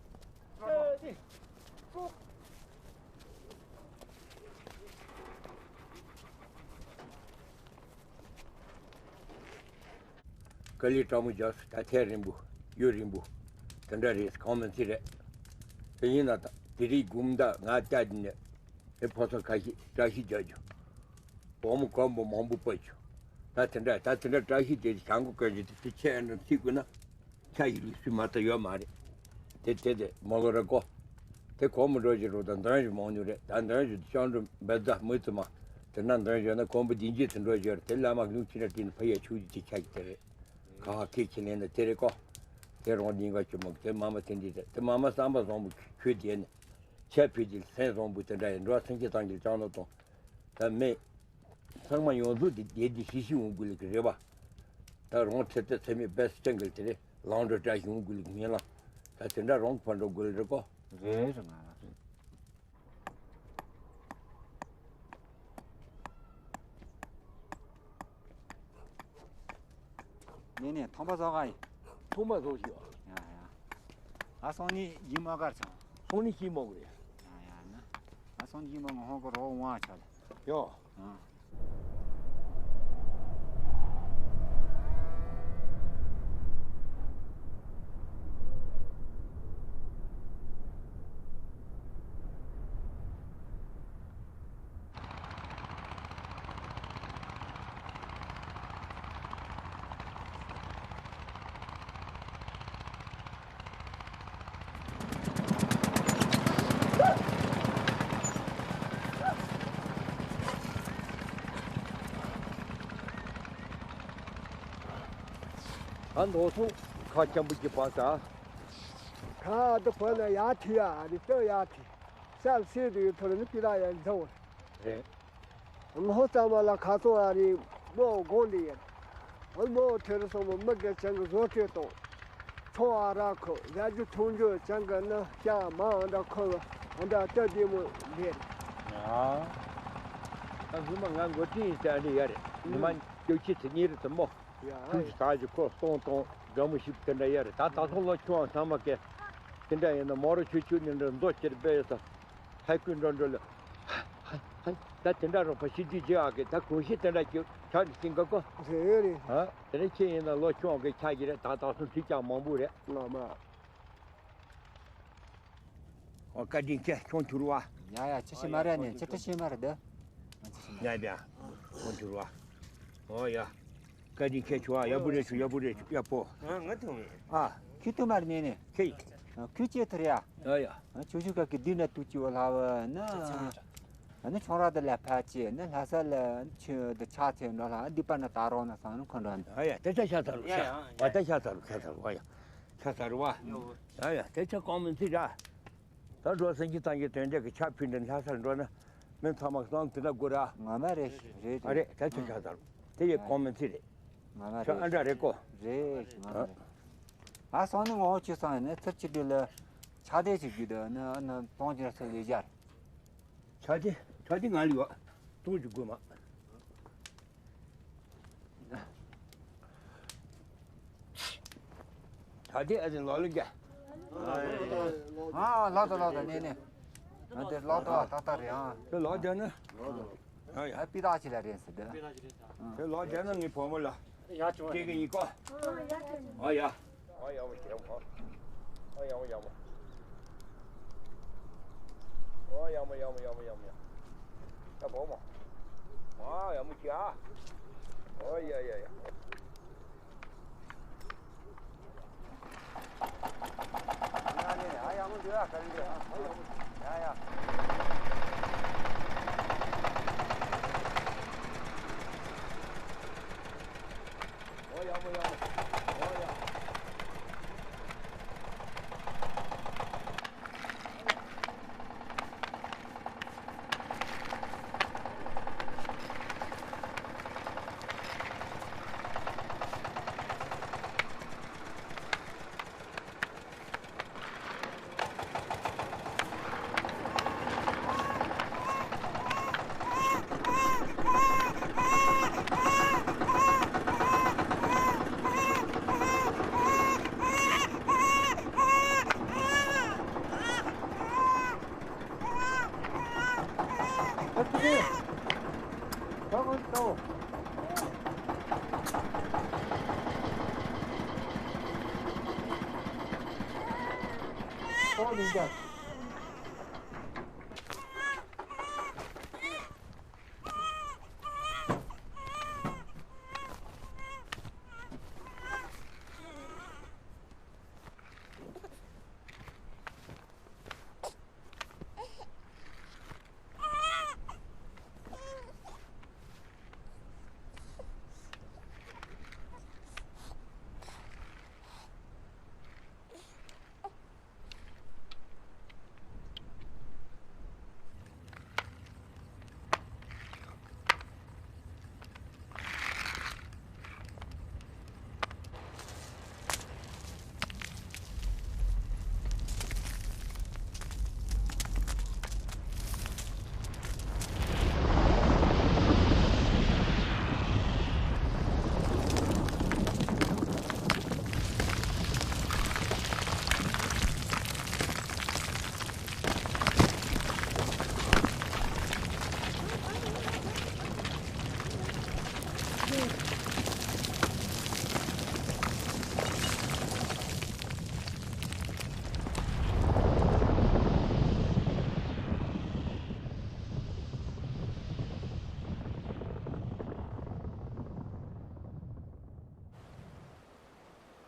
དཀའ་ལས་དྲག་མོ་རྒྱག་སོང་། ད་ཐེངས་རིང་པོ། ཡུན་རིང་པོ། དེ་འདྲ་རེད། གང་མིན་ཚིག་རེད། དེ་ཡིན་ན་ད་དེ་རིང་དགོང་དག་ང་བཅའ་བྱས་ནས་ཨེ་ཕོ་ཚོ་ཁ་ཤས་བཀྲ་ཤིས་རྒྱག་རྒྱུ། བུ་མོ་གོན་པོ་མང་པོ་སྤོས་རྒྱུ། ད་དེ་འདྲ་ད་དེ་འདྲ་བཀྲ་ཤིས་བདེ་ལེགས་བྱ་མགོ་བཀོན་རྒྱུ་དེ་ཚོ་ཁྱེད་ཨ་འདྲ་ཚིག་དགོས་ན། ཆ་ཞིག་ལུགས་སྲོལ་མ་གཏོགས་ཡོད་མ་རེད། དེ་དེ་དེ་མ་གོ་ར་གོ། དེ་གོ་མི་འགྲོ་ཞིག་རོ་དང་འདོན་ཞིག་མང་ཉུང་རེད། ད་འདོན་ཞིག་ཤང་འགྲོ་འབད་རྩ་མི་ཚུ་མ། དེ་ན་འདོན་ཞིག་ན་གོམ་པ་བདུན་བརྒྱད་ཚུ་འགྲོ་ཞིག་རེད། དེ་བླ་མ་ལུང་ཁྱི་ན་དེ་ནི་ཕ་ཡ་ཆུ་ཡི་དེ་ཆ་གི་དེ་རེད། ག་ཧ་ཁེ་ཁྱི་ལེན་ན་དེ་རེད་གོ། དེ་རོང་ལྡིང་ག་ཆུ་མོ་དེ་མ་མ་དེ་འདི་དེ་དེ་མ་མ་བསམ་པ་བཟང་པོ་ཁྱོད་དེ་ནི། ཆ་ཕི་དེ་སེམས་བཟང་པོ་དེ་འདྲ་ཡི་འགྲོ་སེམས་ཀྱི་ཐང་གི་ལྕང་ནོ་དང་། ད་མེད། ཚང་མ་ཡོངས་རྫོགས་དེ་བསྡད་དེ་ཤི་ཤི་འོང་དགོས་ལ་གི་རེད་བ། ད་རང་ཚེ་ཚེ་ཚེ་མེད་པས་སྤྱང་གི་དེ་རེད། ལང་འགྲོ་བཀྲ་ཤིས་འོང་དགོས་ལ་གི་མིན་ལ། ད་དེ་འདྲ་རང་གི་ཕར་འགྲོ་དགོས་ལ་རེད་གོ། རེད་རེད་ང་ལ། ནས་ནས་ཐོང་པ་བཟོ་ག་ཡིན། ཐོང་པ་བཟོ་ཞིག་ཡ་ཡ། ང་སོང་ནི་ཡིན་མ་གར་ཆང་། སོང་ནི་ཤི་མོ་གི་རེད། ཡ་ཡ་ན། ང་སོང་ནི་ཡིན་མ་ང་ཧོང་གི་རོ་ཝང་ཆ་ལ། ཡོ། ཨ། ཨ་མདོ་སོང་ཁ་སྐྱམ་པོ་གྱི་བ་ས། ཁ་དུ་བོད་ལ་ཡ་ཐི་ཡ་རི་ཏོ་ཡ་ཐི། སལ་སེ་དུ་ཐོར་ནི་པི་ལ་ཡ་འཛོ། རེད། མོ་ཙམ་ལ་ཁ་སོང་ཨ་རི་མོ་དགོང་འདི་ཡིན། མོ་ཐེར་སོང་མོ་མི་གེ་ཅང་གི་བཟོ་སྤྲོད་དང་། ཚོང་ཨ་ར་ཁོ་ཡ་རྒྱུ་ཐུང་རྒྱུ་ཅང་གི་ནི་ཤ་མ་འདྲ་ཁོ་འདྲ་ལྟ་དེ་མོ་ལེར། ཨ་ངུ་མ་ང་མགོ་ཁྲིད་ཡིན་ཟེར་ཨ་འདྲི་ཡ་རེད། ཉི་མ་བཅུ་གཅིག་ཚེ་གཉིས་རེད་དུ་མོ། ཡ་ཁྱུ་ཞིག་ད་ཅི་ཁོ་སྟོང་སྟོང་འདྲ་མོ་ཞིག་དེ་འདྲ་ཡ་རེད། ད་ད་སོང་ལོ་ཆུང་བ་ཚང་མ་སྐད་དེ་འདྲ་ཡིན་ན་མོ་རོ་ཆུ་ཆུ་ནི་འདྲ་མདོ་ཁྱེར་སྦས་ཡོད་ས། ཧ་ཀུན་འགྲོ་འགྲོ་ལ། ཧ་ཧ་ཧ། ད་དེ་འདྲ་རོགས་པ་ཤི་དུས་རྗེ་ཨ་གི་ད་གོང་ཤི་དེ་འདྲ་གི་ཆགས་ནི་སྲིང་ག་གོ། རེད་རེད། ཨ་དེ་འདྲ་ཁྱེད་ཡིན་ན་ལོ་ཆུང་གི་ཆགས་ཀྱི་རེད། ད་ད་སོང་ཁྲིད་ཀྱང་མང་པོ་རེད། ང་མ། ཨོ་བཀའ་དྲིན་ཆེ་ཁྱོད་ཐུར་བ། ཡ་ཡ་ཅི་ཞིག་མ་རེད་ནི་ཅི་ཏི་ཞིག་མ་རེད་དེ། ང་ཅི་ཞིག་མ་ཡ་རེད། ཡ་ཁྱོད་ཐུར་བ། ཨོ་ཡ། བཀའ་དྲིན་ཆེ་ཁྱོད་ཨ་ཡག་པོ་རེད་ཁྱོད་ཡག་པོ་རེད་ཡག་པོ། ང་ང་ཐུང་མེད། ཨ། ཁྱོད་ཐུང་མ་རེད་ནི་ནི། ཁྱེད། ཁྱོད་ཅི་ཐུར་ཡ། ཡ་ཡ། ཁྱོད་ཁྱོད་ག་གི་དུས་ན་དུས་ཀྱི་བ་ལ་བ་ན། ཨ་ནི་ཆུང་ར་དེ་ལ་ཕལ་ཆེ་ནི་ལྷ་ས་ལ་ཆུ་དེ་ཆ་ཚེ་འགྲོ་ལ་འདི་པ་ན་ད་རོགས་ན་སང་ནི་ཁོ་འགྲོ་ནི། ཨ་ཡ་དེ་ཆ་ཤ་ཚ་རུ་ཤ་ཚ་རུ་བ་ཡ་ཤ་ཚ་རུ་ཤ་ཚ་རུ་བ་ཡ་ཤ་ཚ་རུ་བ། ཨ་ཡ་དེ་ཆ་གང་མིན་ཚིག་ར། ད་འགྲོ་སེང་གེ་ཐང་གི་དོན་འབྲས་ཀྱི་ཆ་ཕུལ་འདི་ལྷ་སར་འགྲོ་ན་མི་ཚང་མ་སང་དེ་ན་དགོས་ར། ང་མ་རེད་རེད་ཨ་རེད་ད་ཆ་ཤ་ཚ་རུ་དེ་ཡི་གང་མིན་ཚིག་རེད། ང་མ་ཆ་རེད། ཨ་འདྲ་རེད་གོ། རེད་ང་མ་རེད། ཨ་སང་ནི་ངོ་ཆུ་སང་ཡིན་ན་ཚུར་ཆུ་དུས་ལ་ཆ་དེ་ཆུ་རྒྱུ་དུ་ནི་ཨ་ནི་གཏོང་རྒྱུ་ཚུར་ལས་སྦྱར། ཆ་དེ་ཆ་དེ་ང་ལ་ཡོད། གཏོང་རྒྱུ་དགོས་མ། ཆ་དེ་ཨ་ཙི་ལོ་ལོ་རྒྱ། ཨ་ལོ་དོ་ལོ་དོ་ནས་ནས། ང་དེ་ལོ་དོ་ཨ་ཏག་ཏག་རེད་ཨ། དེ་ལོ་རྒྱ་ནི། ཨ་ཡ། ཨ་པི་ཏག་ཅི་ལ་རེད་ཟེར་དེ། དེ་ལོ་རྒྱ་ནི་ངའི་བུ་མོ་ལ། སྐྱེ་གི་ཡིན་གོ། ཨ་ཡ། ཨ་ཡ་མོ་ཁྱེད་ཁོ། ཨ་ཡ་མོ་ཡ་མོ། ཨ་ཡ་མོ་ཡ་མོ་ཡ་མོ་ཡ་མོ་ཡ། ད་བོ་མོ། ཨ་ཡ་མོ་ཁྱེད་ཨ། ཨ་ཡ་ཡ་ཡ། ཡ་ནི་ཨ་ཡ་མོ་འདི་ཨ་ག་རེ་འདི་ཨ། ཡ་ཡ། ཨོ་ཡག་པོ་ཡག་པོ། ཨོ་ཡ།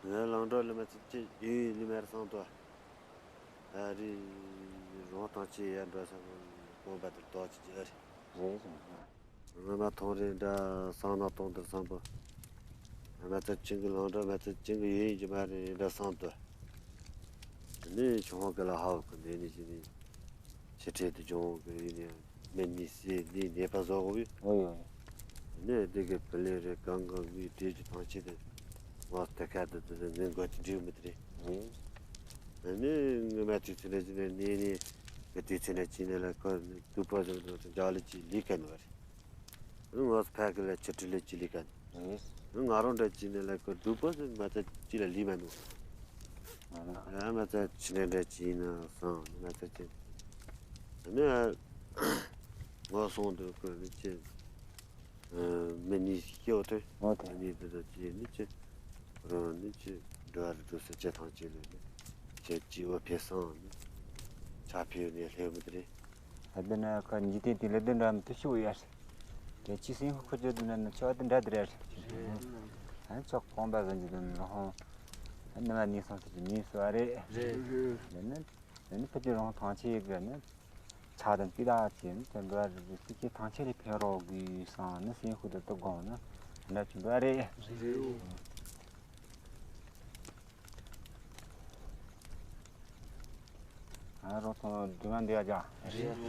ང་ལང་གྲོ་ལི་མ་ཚིག་ཅི་ཡུལ་ལི་མར་སང་དོ། ཨ་རི་རོང་ཐང་ཆེ་ཡ་འགྲོ་ས་གོ་གོ་བ་དུ་དོ་ཅི་ཅི་ཨ་རི། རེད་རེད། ང་མ་ཐོང་རེ་འདྲ་སང་ན་ཐོང་དུ་སང་པོ། ང་མ་ཚ་ཅིང་གི་ལང་གྲོ་མ་ཚ་ཅིང་གི་ཡུལ་གྱི་མ་རེ་འདྲ་སང་དོ། ནི་ཆུང་ཧོ་གི་ལ་ཧ་བ་གི་ནི་ནི་ཅི་ནི། ཆེ་ཁྲེ་དུ་ཇོང་གི་ཡིན་ནི་མི་ནི་སི་ནི་ནེ་པ་བཟོ་གོ་བི། ཨོ་ཡོ། ནི་དེ་གི་པི་ལེ་རེ་གང་གང་གི་དེ་ཅི་ཐང་ཆེ་དེ་ང་དེ་ཁ་དུ་དེ་ནི་འགོ་ཅི་འདྲི་མི་དེ་རེད། ནི་ངི་མ་དུས་ཚོད་ནི་ཅི་ནི་ནི་ནི་གི་དུས་ཚོད་ནི་ཅི་ནི་ལ་ཁོ་ནི་དུ་པ་བཟོ་དུ་འཇག་ལི་ཅི་ལི་ཁ་ནི་བ་རེད། ང་ཕ་གི་ལ་ཆུ་ཁྲི་ལ་ཅི་ལི་ཀ་ནི། ང་རང་འདྲ་ཅི་ནི་ལ་ཀོ་སྡུག་པོ་ཟེར་མ་ཚད་ཅི་ལ་ལི་མ་ནུ། ང་མ་ཚད་ཆི་ནི་འདྲ་ཅི་ན་སང་མ་ཚད་ཅི། ནི་ང་སོང་དུ་ཀོ་ནི་ཅི། མི་ནི་སྐྱོ་ཐོས། ཨོ་ཐོས། མི་ནི་དུ་དུ་ཅི་ནི་ཅི། རང་ནི་ཅི། འགྲོ་བ་རི་དུ་སེ་ཅི་ཐང་ཅི་ལི་ནི། ཅི་ཅི་བ་ཕེ་སང་ནི། ཆ་ཕེ་ནི་ལྷེ་མི་དུ་རེད། ད་འདི་ན་ཁ་འཇིག་རྟེན་དེ་ལས་དོན་འདྲ་མི་ཐུབ་ཤི་བོ་ཡ་རེད། དེ་ཅི་སེམས་ཤུགས་ཁུར་རྒྱུ་འདི་ན་ནི་ཆེ་བ་དེ་འདྲ་དེ་རེད། ཨ་ནི་ཆོག་གོང་པ་ཟིན་གྱི་འདུག་ནི་ཧོང་། ཨ་ནི་ང་ནི་སོང་ཟེར་གྱི་ནི་སུ་ཨ་རེད། རེད། འདི་ནི་འདི་ནི་ཕུ་ཅི་རོང་ཐང་ཆེ་གི་ནི་ཆ་དང་ཏི་ད་ཆེ་ནི་དེ་འདྲ་རེད། ཏི་ཅི་ཐང་ཆེ་ལས་ཕན་རོགས་དགོས་སང་ནི་སེམས་ཤུགས་དེ་ཏོག་དགོངས་ནི་འདྲ་ཆུང་འདུག་ཨ་རེད། རེད། ཨ་རོགས་ཚོ་སྒྲིག་ང་འདི་ཡ་ཅག་རེད།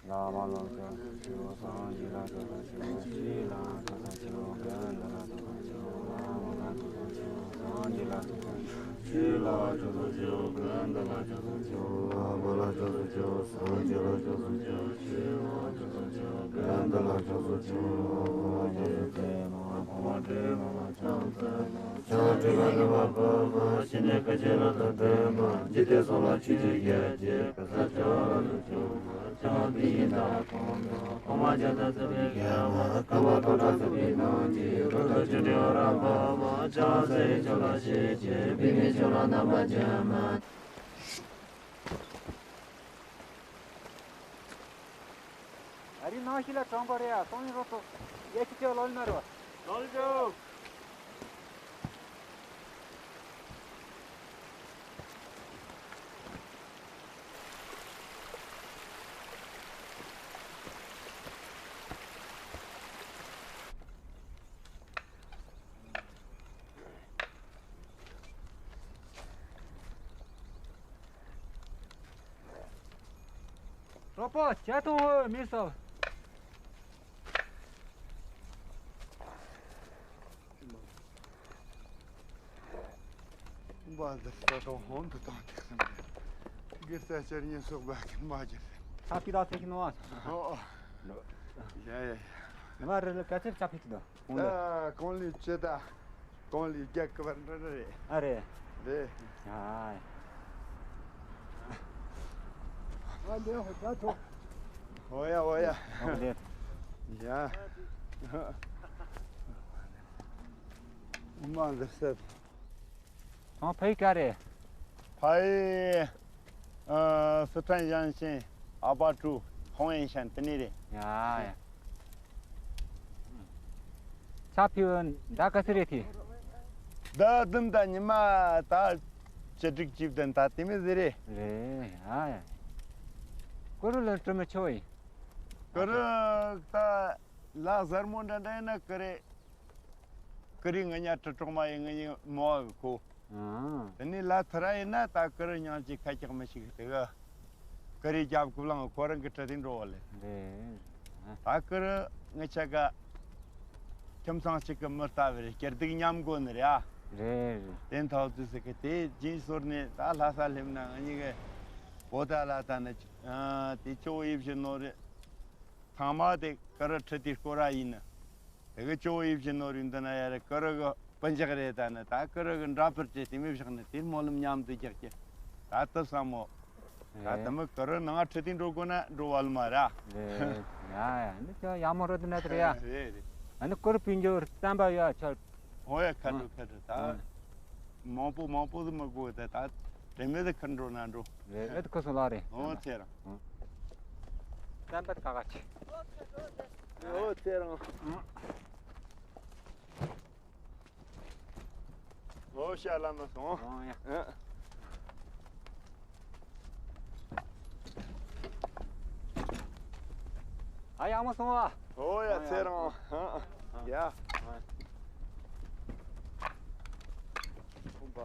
བླ་མ་ལ་སྐྱབས་སུ་མཆིའོ། སངས་རྒྱས་ལ་སྐྱབས་སུ་མཆིའོ། ཆོས་ལ་སྐྱབས་སུ་མཆིའོ། དགེ་འདུན་ལ་སྐྱབས་སུ་མཆིའོ། བླ་མ་ལ་སྐྱབས་སུ་མཆིའོ། སངས་རྒྱས་ལ་སྐྱབས་སུ་མཆིའོ། ཆོས་ལ་སྐྱབས་སུ་མཆིའོ། དགེ་འདུན་ལ་སྐྱབས་སུ་མཆིའོ། བླ་མ་ལ་སྐྱབས་སུ་མཆིའོ། སངས་རྒྱས་ལ་སྐྱབས་སུ་མཆིའོ། ཆོས་ལ་སྐྱབས་སུ་མཆིའོ། དགེ་འདུན་ལ་སྐྱབས་སུ་མཆིའོ། བླ་མ་ལ་སྐྱབས་སུ་མཆིའོ། ཕྱག་སྒྲིབ་པ་ནི་མ་ཕམ་མ། ཤི་ནས་སྐད་ཅིག་ལ་ཐུག་འདྲེན་མ། འཇིག་རྟེན་གསུམ་ལ་ཆོས་ཀྱི་རྒྱལ་གྱི་ག་ས་ཆ་ལ་ལུས་བྱུང་མ། ཆ་དེ་ཡིན་དང་ཁོང་དུ་ཁོང་མ་བྱ་དང་ཚུལ་མིན་གྱི་མ། ཁ་བ་ཐོག་ཁྲ་ཚུལ་མིན་ནང་གི་རུ་ཐོག་ཆུ་འདྲེན་འོ་ར་མ་མ། ཆ་ས་ཡི་ཆོ་ལ་ཤེས་ཀྱི་བི་མི་ཆོ་ལ་རྣམ་པ་ཅན་མ། ཨ་རི་ནང་ཞིག་ལ་གྲོང་པ་རེད་ཡ། སོང་ཡིན་རོགས་ཐོག་ཡ་ཁྱི་ཁྱི་ལོ་ལ་མ་རོ། ལོ་ལ་ཅོ། རོགས་པ་ཇ་འཐུང་འོས་མི་སོ། བ་འདི་ལྟ་དང་ཧོན་དུ་བཏང་ཐེག་སེམས་རེད། དགེ་རྩ་ཅར་ཉེན་སོགས་བ་གིན་མ་གྱུར། ས་ཕི་དག་ཐེག་ནོ། ཨོ། ཡ་ཡ་ཡ། ནི་མ་རེ་ལ་ག་ཚེར་ཅ་ཕི་ཐི་དོ། གོང་ལ། ཨ། གོང་ལི་ཅི་ད། གོང་ལི་རྒྱ་གི་བར་འདྲ་འདྲ་རེད། ཨ་རེད། རེད། ཨ། ང་འདིར་ཧོ་ཇ་ཐོ། ཧོ་ཡ་ཧོ་ཡ། ཨོ་ལེ། ཡ། མ་འདི་སད། ཁོང་ཕ་ཡུལ་ག་རེད། ཕ་ཡུལ། ཨ། སི་ཁྲོན་ཞིང་ཆེན་ཨ་པ་ཀྲོའུ་ཧོང་ཡན་ཤན་དེ་ནས་རེད། ཡ་ཡ། ཆ་ཕི་བོ་ཟླ་ག་ཚོད་རེད་དེ། ཟླ་བདུན་དང་ཉི་མ་ད་བཅུ་དྲུག་བཅུ་བདུན་ད་དེ་མོ་ཟིག་རེད། རེད། ཡ་ཡ། ཀུ་རུ་ལ་སྤྲོ་མི་ཆོག་ཡིན། ཀུ་རུ་ད་ལ་གཟར་མོ་འདྲ་འདྲ་ཡིན་ན་ཀུ་རེད། ཀུ་རེ་ང་གཉིས་གྲི་གྲོགས་མ་ཡིན། ང་གཉིས་མོ་གི་ཁོ། ཨང་། དེ་ནས་ལ་ཐུ་ར་ཡིན་ན་ད་ཀུ་རེ་མྱང་ཅིག་ཁ་ཅིག་མི་ཤིག་དེ་གི། ཀུ་རེ་རྒྱབ་ཀུ་ལང་ཁོ་རང་གི་གྲི་དེ་འགྲོ་བ་ལེ། རེད། ད་ཀུ་རེ་ང་ཆ་ག་ཁྱིམ་ཚང་གཅིག་གི་མི་ལྟ་བུ་རེད། སྐྱིད་སྡུག་མཉམ་དགོས་ནི་རེད་ཨ། རེད་རེད། དེ་ཐོག་དུས་སུ་གི་དེ་རྗེས་སོར་ནས་ད་ལྷ་ས་སླེབས་ན་ང་གཉིས་གི་བོ་ད་ལ་ད་ནི་དེ་ཆོ་ཡིབ་བཞིན་ནོ་རེད། ཚང་མ་དེ་ཀུ་རེ་ཁྲི་དེ་སྐོར་ར་ཡིན་ནི། དེ་གི་ཅོ་ཡིབ་བཞིན་ནོར་ཡིན་འདི་ན་ཡ་རེ་ཀུ་རུ་གི་སྤུན་མཆེད་རེད། ད་ནི་ད་ཀུ་རུ་གི་འདྲ་པར་ཅེས་དེ་མི་བཞག་ནི་དེ་སྨོན་ལམ་མཉམ་དུ་རྒྱག་གི། ད་ཏི་བསམ་མོ། ད་དེ་མི་ཀུ་རུ་ནང་ཁྲི་དེ་འགྲོ་དགོས་ན་འགྲོ་བ་ལ་མ་ར། རེད། ཡ་ཡ་འདི་ཅོ་ཡག་མོ་རོ་དེ་ན་དེ་རེད་ཡ། རེད་རེད། ཨ་ནི་ཀུ་རུ་སྤུན་འགྱུར་བསམ་པ་ཡོད་ཆོག་ཨོ་ཡ་ཁ་འགྲོ་ཁ་འགྲོ་ད། མང་པོ་མང་པོ་དུ་མི་དགོས་ད་ད་དེ་མི་དུ་ཁ་འགྲོ་ན་འགྲོ། རེད་ཨེ་དུ་ཁུ་སོ་ལ་རེད། ཨོ་ཚེ་རང་། བསམ་པ་ཁ་ཁ་ཆེ། ཨོ་ཚེ་རང་། ཨོ་ཤ་ལ་མ་སོང་། ཨོ་ཡ། ཨ་ཡག་མོ་སོང་བ། ཨོ་ཡ་ཚེ་རང་། ཡ། ཁོང་པ།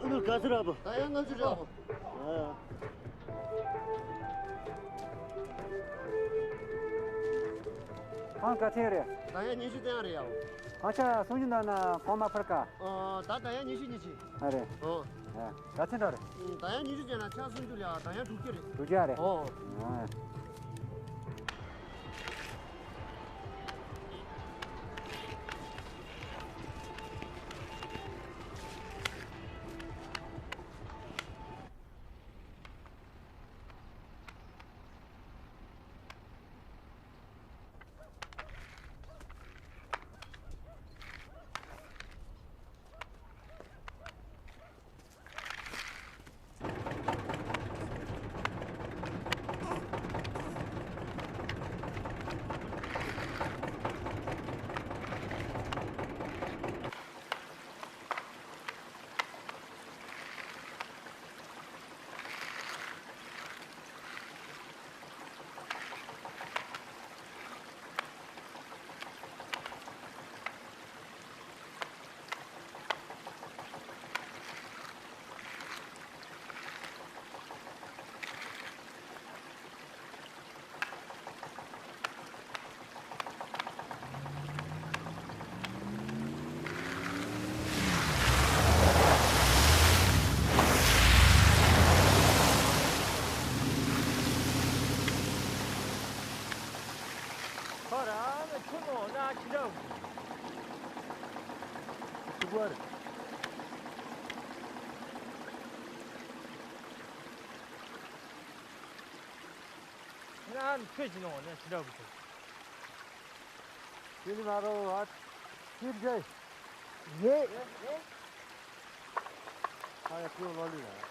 ཨུ་ལུ་ག་ཚོད་རག་པ། ད་ཡང་ལྔ་བཅུ་རག་པ། ཨ། ཁང་ག་ཚོད་རེད། ད་ཡང་ཉི་ཤུ་ཙམ་རེད་ཡ། ཁང་ཆ་སུམ་ཅུ་འདོན་ན་གོང་མ་ཕར་ཀ། ཨ། ད་ད་ཡང་ཉི་ཤུ་ཉི་ཤུ། ཨ་རེད། ཨོ། ཨ། ག་ཚོད་འདྲ་རེད། ད་ཡང་ཉི་ཤུ་ཅན་ན་ཆ་སུམ་ཅུ་ལ་ད་ཡང་དྲུག་ཅུ་རེད། དྲུག་ཅུ་རེད། ཨོ། ཨ། ཁོ་རང་ནི་ཆུ་ནང་ན་ཕྱི་འདྲ་བོ། ཆུ་བར། ང་ནི་ཆུ་ཞིག་ནང་ན་ཕྱི་འདྲ་བོ། ཅི་ནི་མ་རོ་ཨ། ཅི་འདྲ། ཡེ། ཨ་ཡ་ཁྱོད་ལོ་ལི་ལ།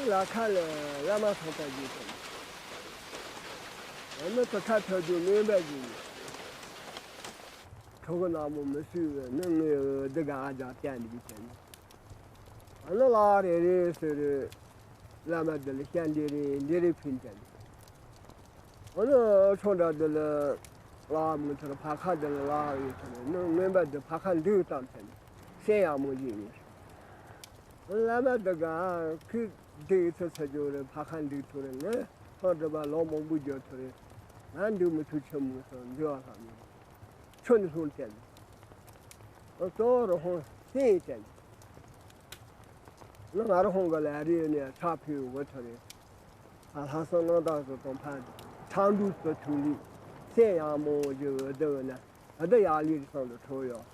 ལ་ཁ་ལ་བླ་མ་ཐོག་ལྟ་རྒྱུ་དང་། ཨ་ནི་ཕ་ཁ་ཐོག་རྒྱུ་ངན་པ་ཞིག་ཡིན། ཁྲོ་གི་ནག་མོ་མི་སུས་ནི་ངའི་འདི་ག་ཨ་ཅག་བསྟན་འདི་བྱས་ནས། ཨ་ནི་ལ་རེ་རེ་ཟེར་རེ། བླ་མ་འདི་ལ་ཤ་འདི་རེ་འདི་རེ་ཕུལ་བྱས་ནས། ཨ་ནི་ཁྲོ་འདྲ་འདི་ལ་ལ་མི་ཐར། ཕ་ཁ་འདི་ལ་ལ་ཡོད་ཐར། ནི་ངན་པ་འདི་ཕ་ཁ་འདུག་བཏང་བྱས་ནས་སེམས་ཡག་མོ་ཞིག་ཡིན། བླ་མ་འདི་ག་ཁོས་འདུག་ཚུལ་ཚ་རྒྱུ་རེད། ཕ་ཁ་འདུག་ཐུབ་རེད། ང་ཐོག་འགྲིམ་པ་ལོ་མང་པོ་རྒྱུག་ཐུབ་རེད། ང་འདུག་མི་ཐུབ་ཆེན་མོ་སོང་འདུག་བ་ལྷག་མི་ཆོ་ནི་ལྷུང་བསྟན། ཨོ་གཙོ་བོ་རུ་ཧོང་སེང་བསྟན། ང་ང་རུ་ཧོང་གི་ལ་རེ་ནས་ཁྲག་ཕུལ་འོ་ཐུབ་རེད། ཨ་ལྷ་ས་གནང་སྟངས་སུ་དང་ཕ་ཁྲག་འདུག་སུ་ཐུག་ལི་སེམས་ཡག་མོ་ཞིག་འོ་འདི་འོ་ན་ཨ་འདི་ཡག་ལི་རི་སང་དུ་ཁྲོ་ཡོད།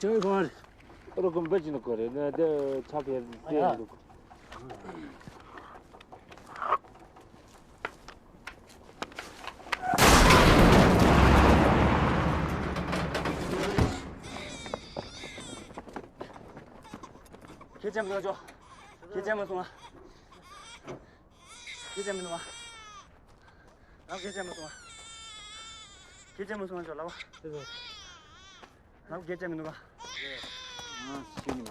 ཅོའི་གོ་རེ། རོ་ཀུམ་བེ་ཅི་ནི་གོ་རེ་ནི་དེ་ཆ་ཕེ་དེ་འདུག་ཁྱེད་ཅག་མི་སོང་ཅོ། ཁྱེད་ཅག་མི་སོང་ཨ། ཁྱེད་ཅག་མི་སོང་ཨ། ང་ཁྱེད་ཅག་མི་སོང་ཨ། ཁྱེད་ཅག་མི་སོང་ཨ་ཅོ་ལ་བ། ང་ཁྱེད་ཅག་མི་སོང་ཨ། ང་ཤི་ནི་མ།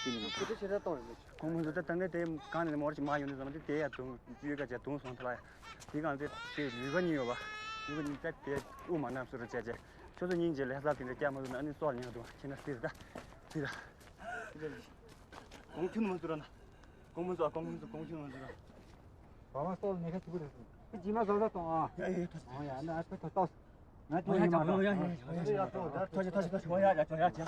ཤི་ནི་མ། ཁྱེད་ཅག་ཆེ་ད་གཏོང་རེད། གོང་མོ་ཚོ་ད་ད་ནས་དེ་གང་ནས་མོར་ཅིག་མ་ཡོང་ནས་བསམ་དེ་དེ་ཡ་དུང་ཡོད་ག་ཅག་དུང་སོང་ཐ་ལ་ཡ། དེ་གང་དེ་དེ་ལུས་པ་གཉིས་ཡོད་པ། ལུས་པ་གཉིས་ད་དེ་དབུ་མ་ནམ་སུ་རུ་བྱས་བྱས། ཁྱོད་ཚོ་སྙིང་རྗེ་ལས་ས་དེ་འདྲ་སྐྱ་མ་ཟུག་ན་ཨ་ནི་སྲོག་ཉག་དུང་ཁྱེད་ན་སྲིད་ད། སྲིད་ད། གོང་ཁྱོད་མ་ཟུག་ར་ན། གོང་མ་ཟུག་གོང་མ་ཟུག་གོང་ཁྱོད་མ་ཟུག་ར། བ་མ་སོགས་ནས་ཁ་ཐུག་རེད་སོང་། ཇི་མ་ཟོ་ཟ་གཏོང་ཨ། ཡ་ཡ་ཡ་ཐོས། ཨོ་ཡ་ན་ཨ་ཁུ་ཐོ་ཏོ། ང་ཐོ་ཡ་ཡ་ཡ་ཡ་ཡ་ཡ། ཐོ་ཅི་ཐོ་ཅི་ཐོ་ཅི། ཨོ་ཡ་ཡ་ཅོ་ཡ་ཅོ་ཡ།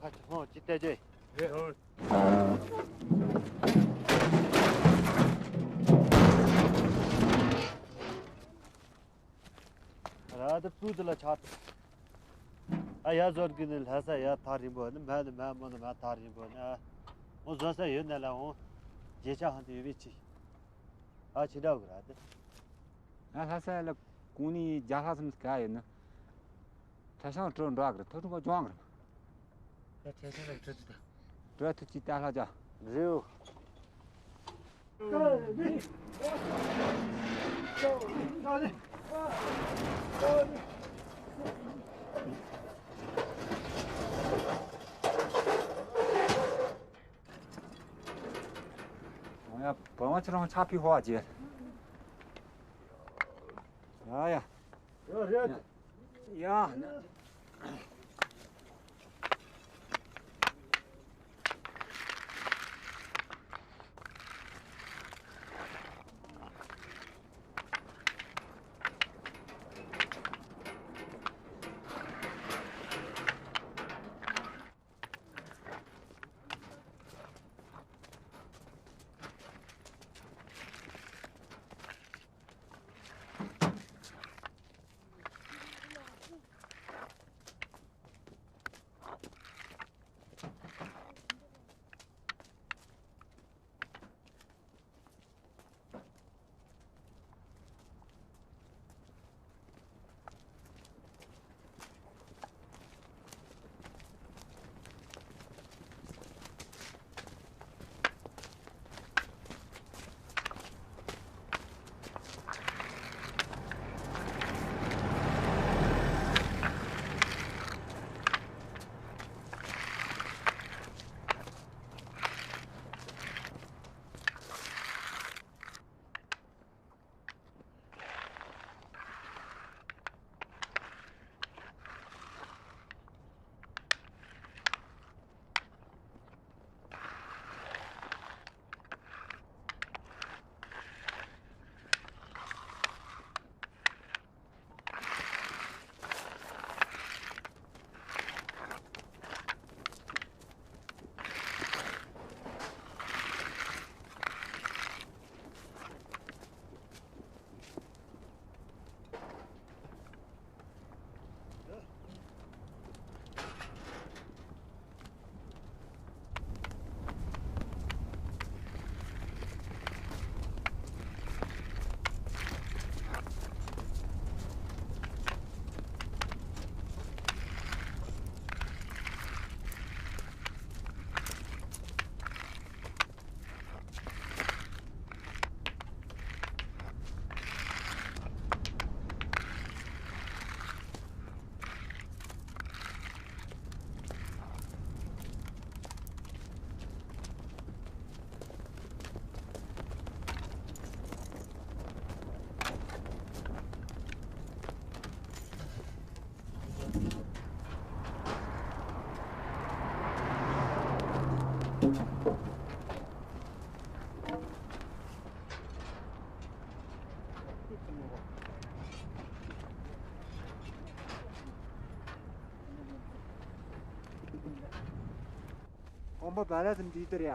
ཁ་ཆེ་ཧོ་ཅི་ཏེ་ཅེ། ར་ད་པུ་ཏི་ལ་ཆགས། ཨ་ཡ་ཟོར་གི་ནི་ལྷ་ས་ཡ་ཐག་རིང་པོ་ནི་མ་ནི་མ་མོ་ནི་མ་ཐག་རིང་པོ་ནི། ཨ་འོ་ཟོ་ས་ཡོད་ན་ལ་འོ། རྗེས་ཆ་ཧང་དུ་ཡོད་པའི་ཆི། ཨ་ཕྱི་འདྲ་གི་ར་ད། ང་ལྷ་ས་ལ་གུང་ནི་རྒྱ་ལྷ་སམ་ག་ཡོད་ན། ཁྲ་ཤང་བྲོ་འགྲོ་གི་རེད། ཐོ་ཐུང་པ་ཅོང་གི་རེད། ད་ཁྲ་ཤང་ལ་བྲོ་ཐུ་ད། བྲོ་ཐུ་ཅི་ད་ལྷ་ཅག་རེའུ། འོ་ཡ་བོད་མ་ཆུ་རང་ཆ་ཕི་ཧོ་ཨ་ཅེ། ཡ་ཡ། ཡ་རེད། ཡ། ཀོང་པོ་བ་ལ་ཙམ་འདི་ལྟར་ཡ།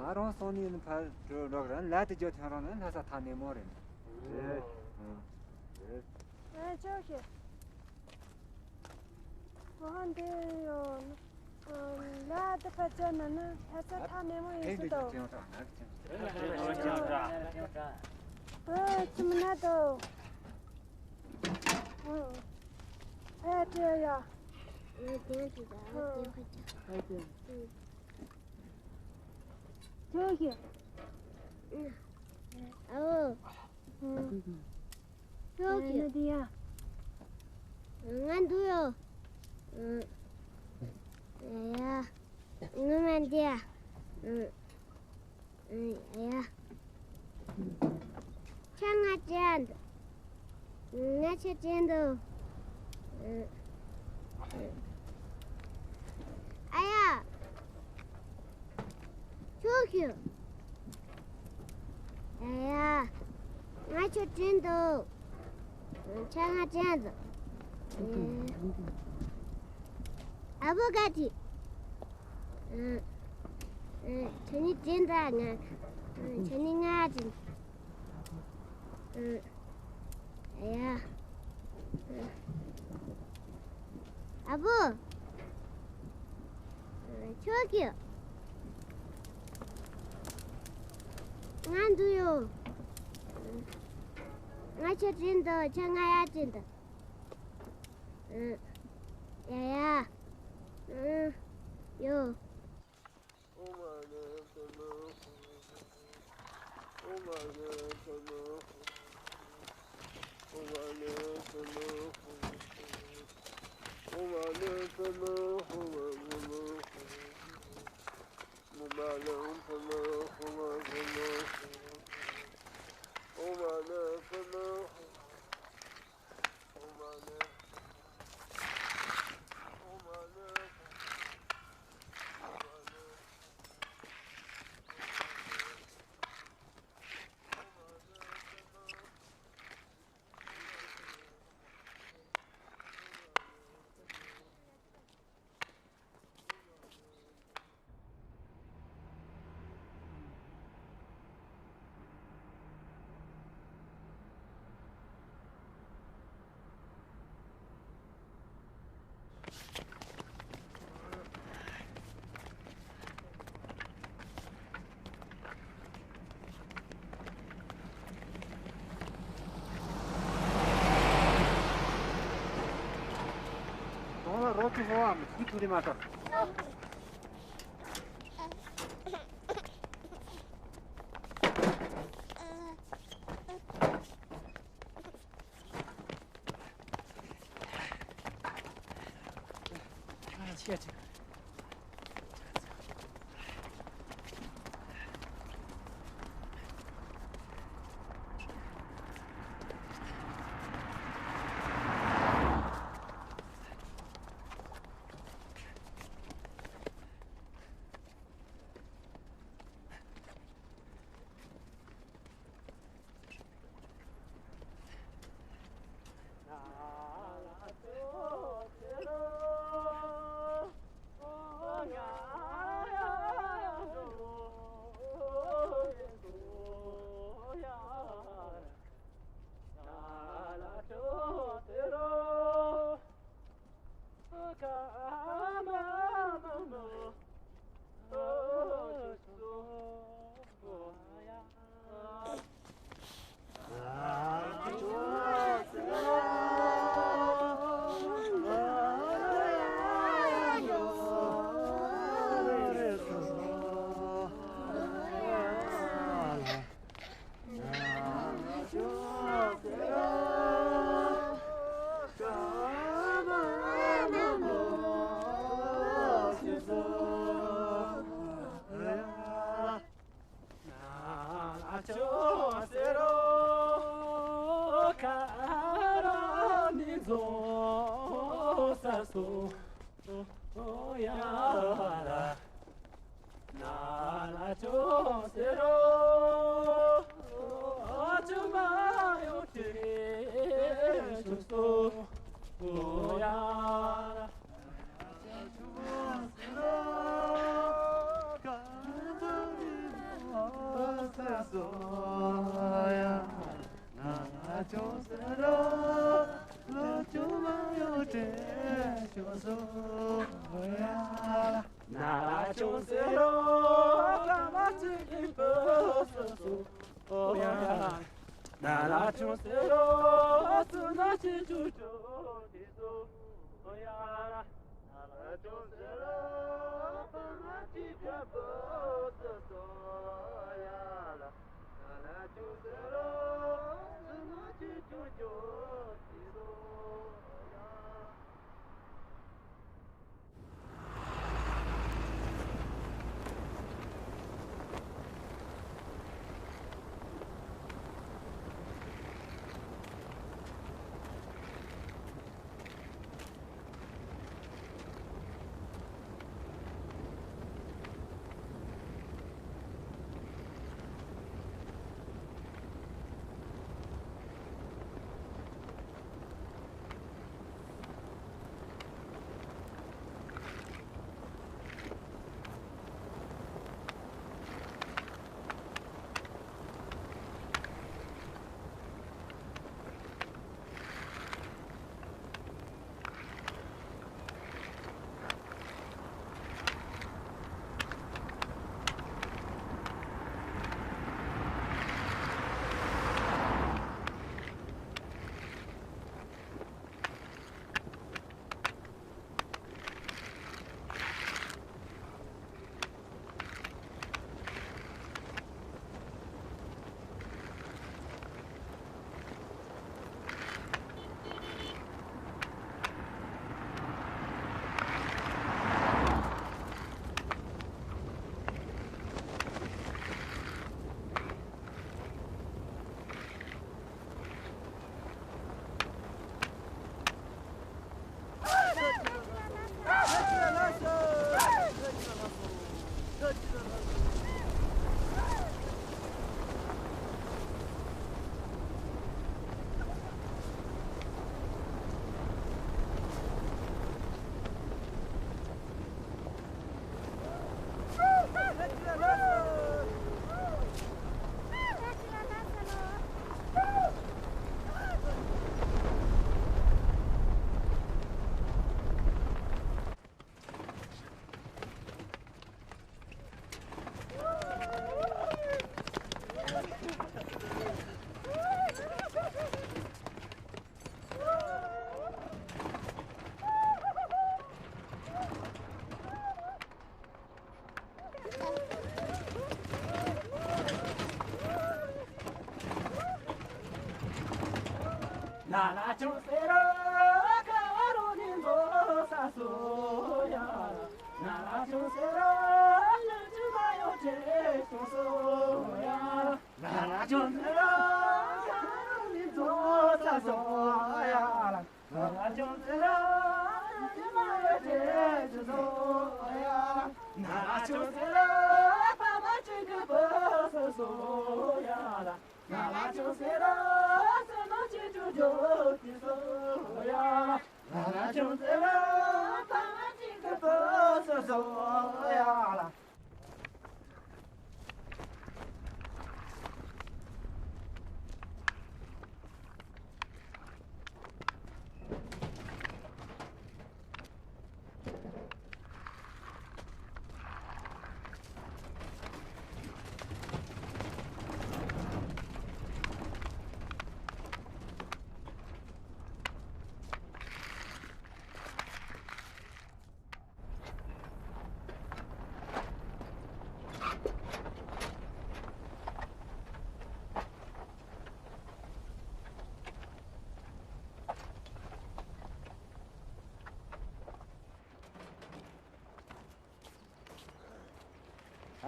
ཨ་རོང་སོང་ནི་ཕར་འགྲོ་འགྲོ་ར་ལ་དེ་ཇོ་ཐན་རོང་ནི་ལྷ་ས་ཐ་ནས་མོ་རེད། ཨ་ཅོ་ཤེ། ཨ་འདི་ཡོ། ལ་དེ་ཕར་ཅོ་ན་ནི་ལྷ་ས་ཐ་ནས་མོ་ཡིན་སུ་དོ། ཨ་ཅི་མི་ན་དོ། ཨ་ཅོ་ཡ། ཅོ་ཤེ། ཨོ། ཅོ་ཤེ། ང་འདུག་ཡོ། ཡ། ངོ་མ་འདི་ཡ། ཡ། ཆང་ང་ཅན། ང་ཆ་ཅན་དུ། ཨ་ཡ། ཆོ་ཁྱོད། ཨ་ཡ། ང་ཆ་ཅན་དུ། ཆང་ང་ཅན་དུ། ཨ་བོ་ག་ཏི། ཁྱེད་ནི་ཅན་དུ་ང་། ཁྱེད་ནི་ང་ཅན། ཨ་ཡ། ཨ་བོ། ཁྱོད་ཀྱིས། ང་འདུག་ཡོ། ང་ཁྱོད་ཅན་དུ་ཁྱོད་ང་ཡ་ཅན་དུ། ཡ་ཡ། ཡོ། གདོང་ལ་རོ་ཅི་ཧོ་བ་མི་ཚུགས་ཐུག་དེ་མ་ཐག་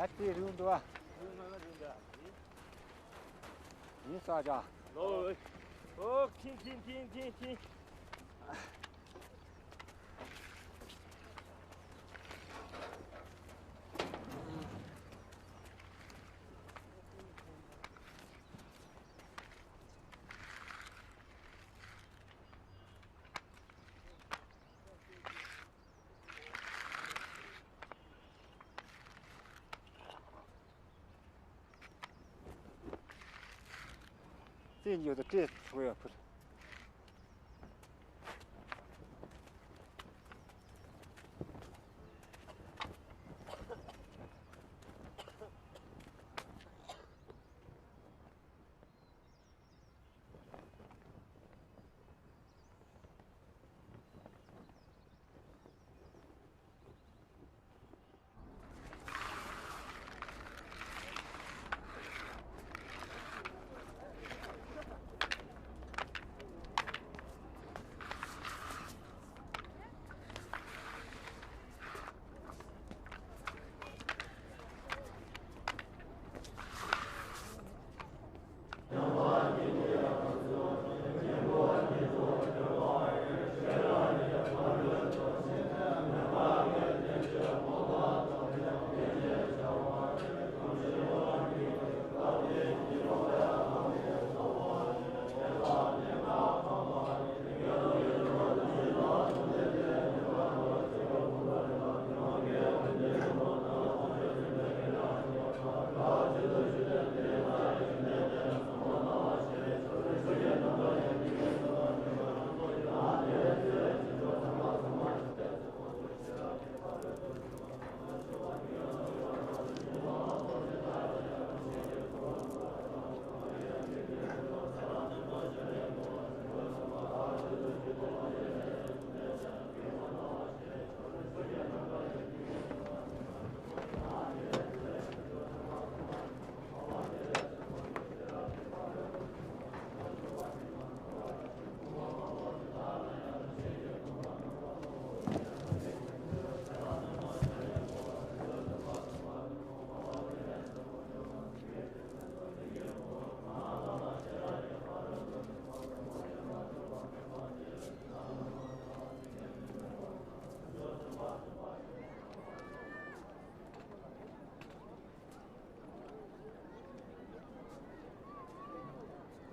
ཨ་ཙི་རུང་འདུག་ཨ། ཡིན་ས་ཅག་ལོ། ཨོ་ཁིང་ཁིང་ཁིང་ཁིང་ཁིང་། རྩེད་འཇོག་ཏུ་སྤྲད་ཐུབ་ཡོད་ཁུལ།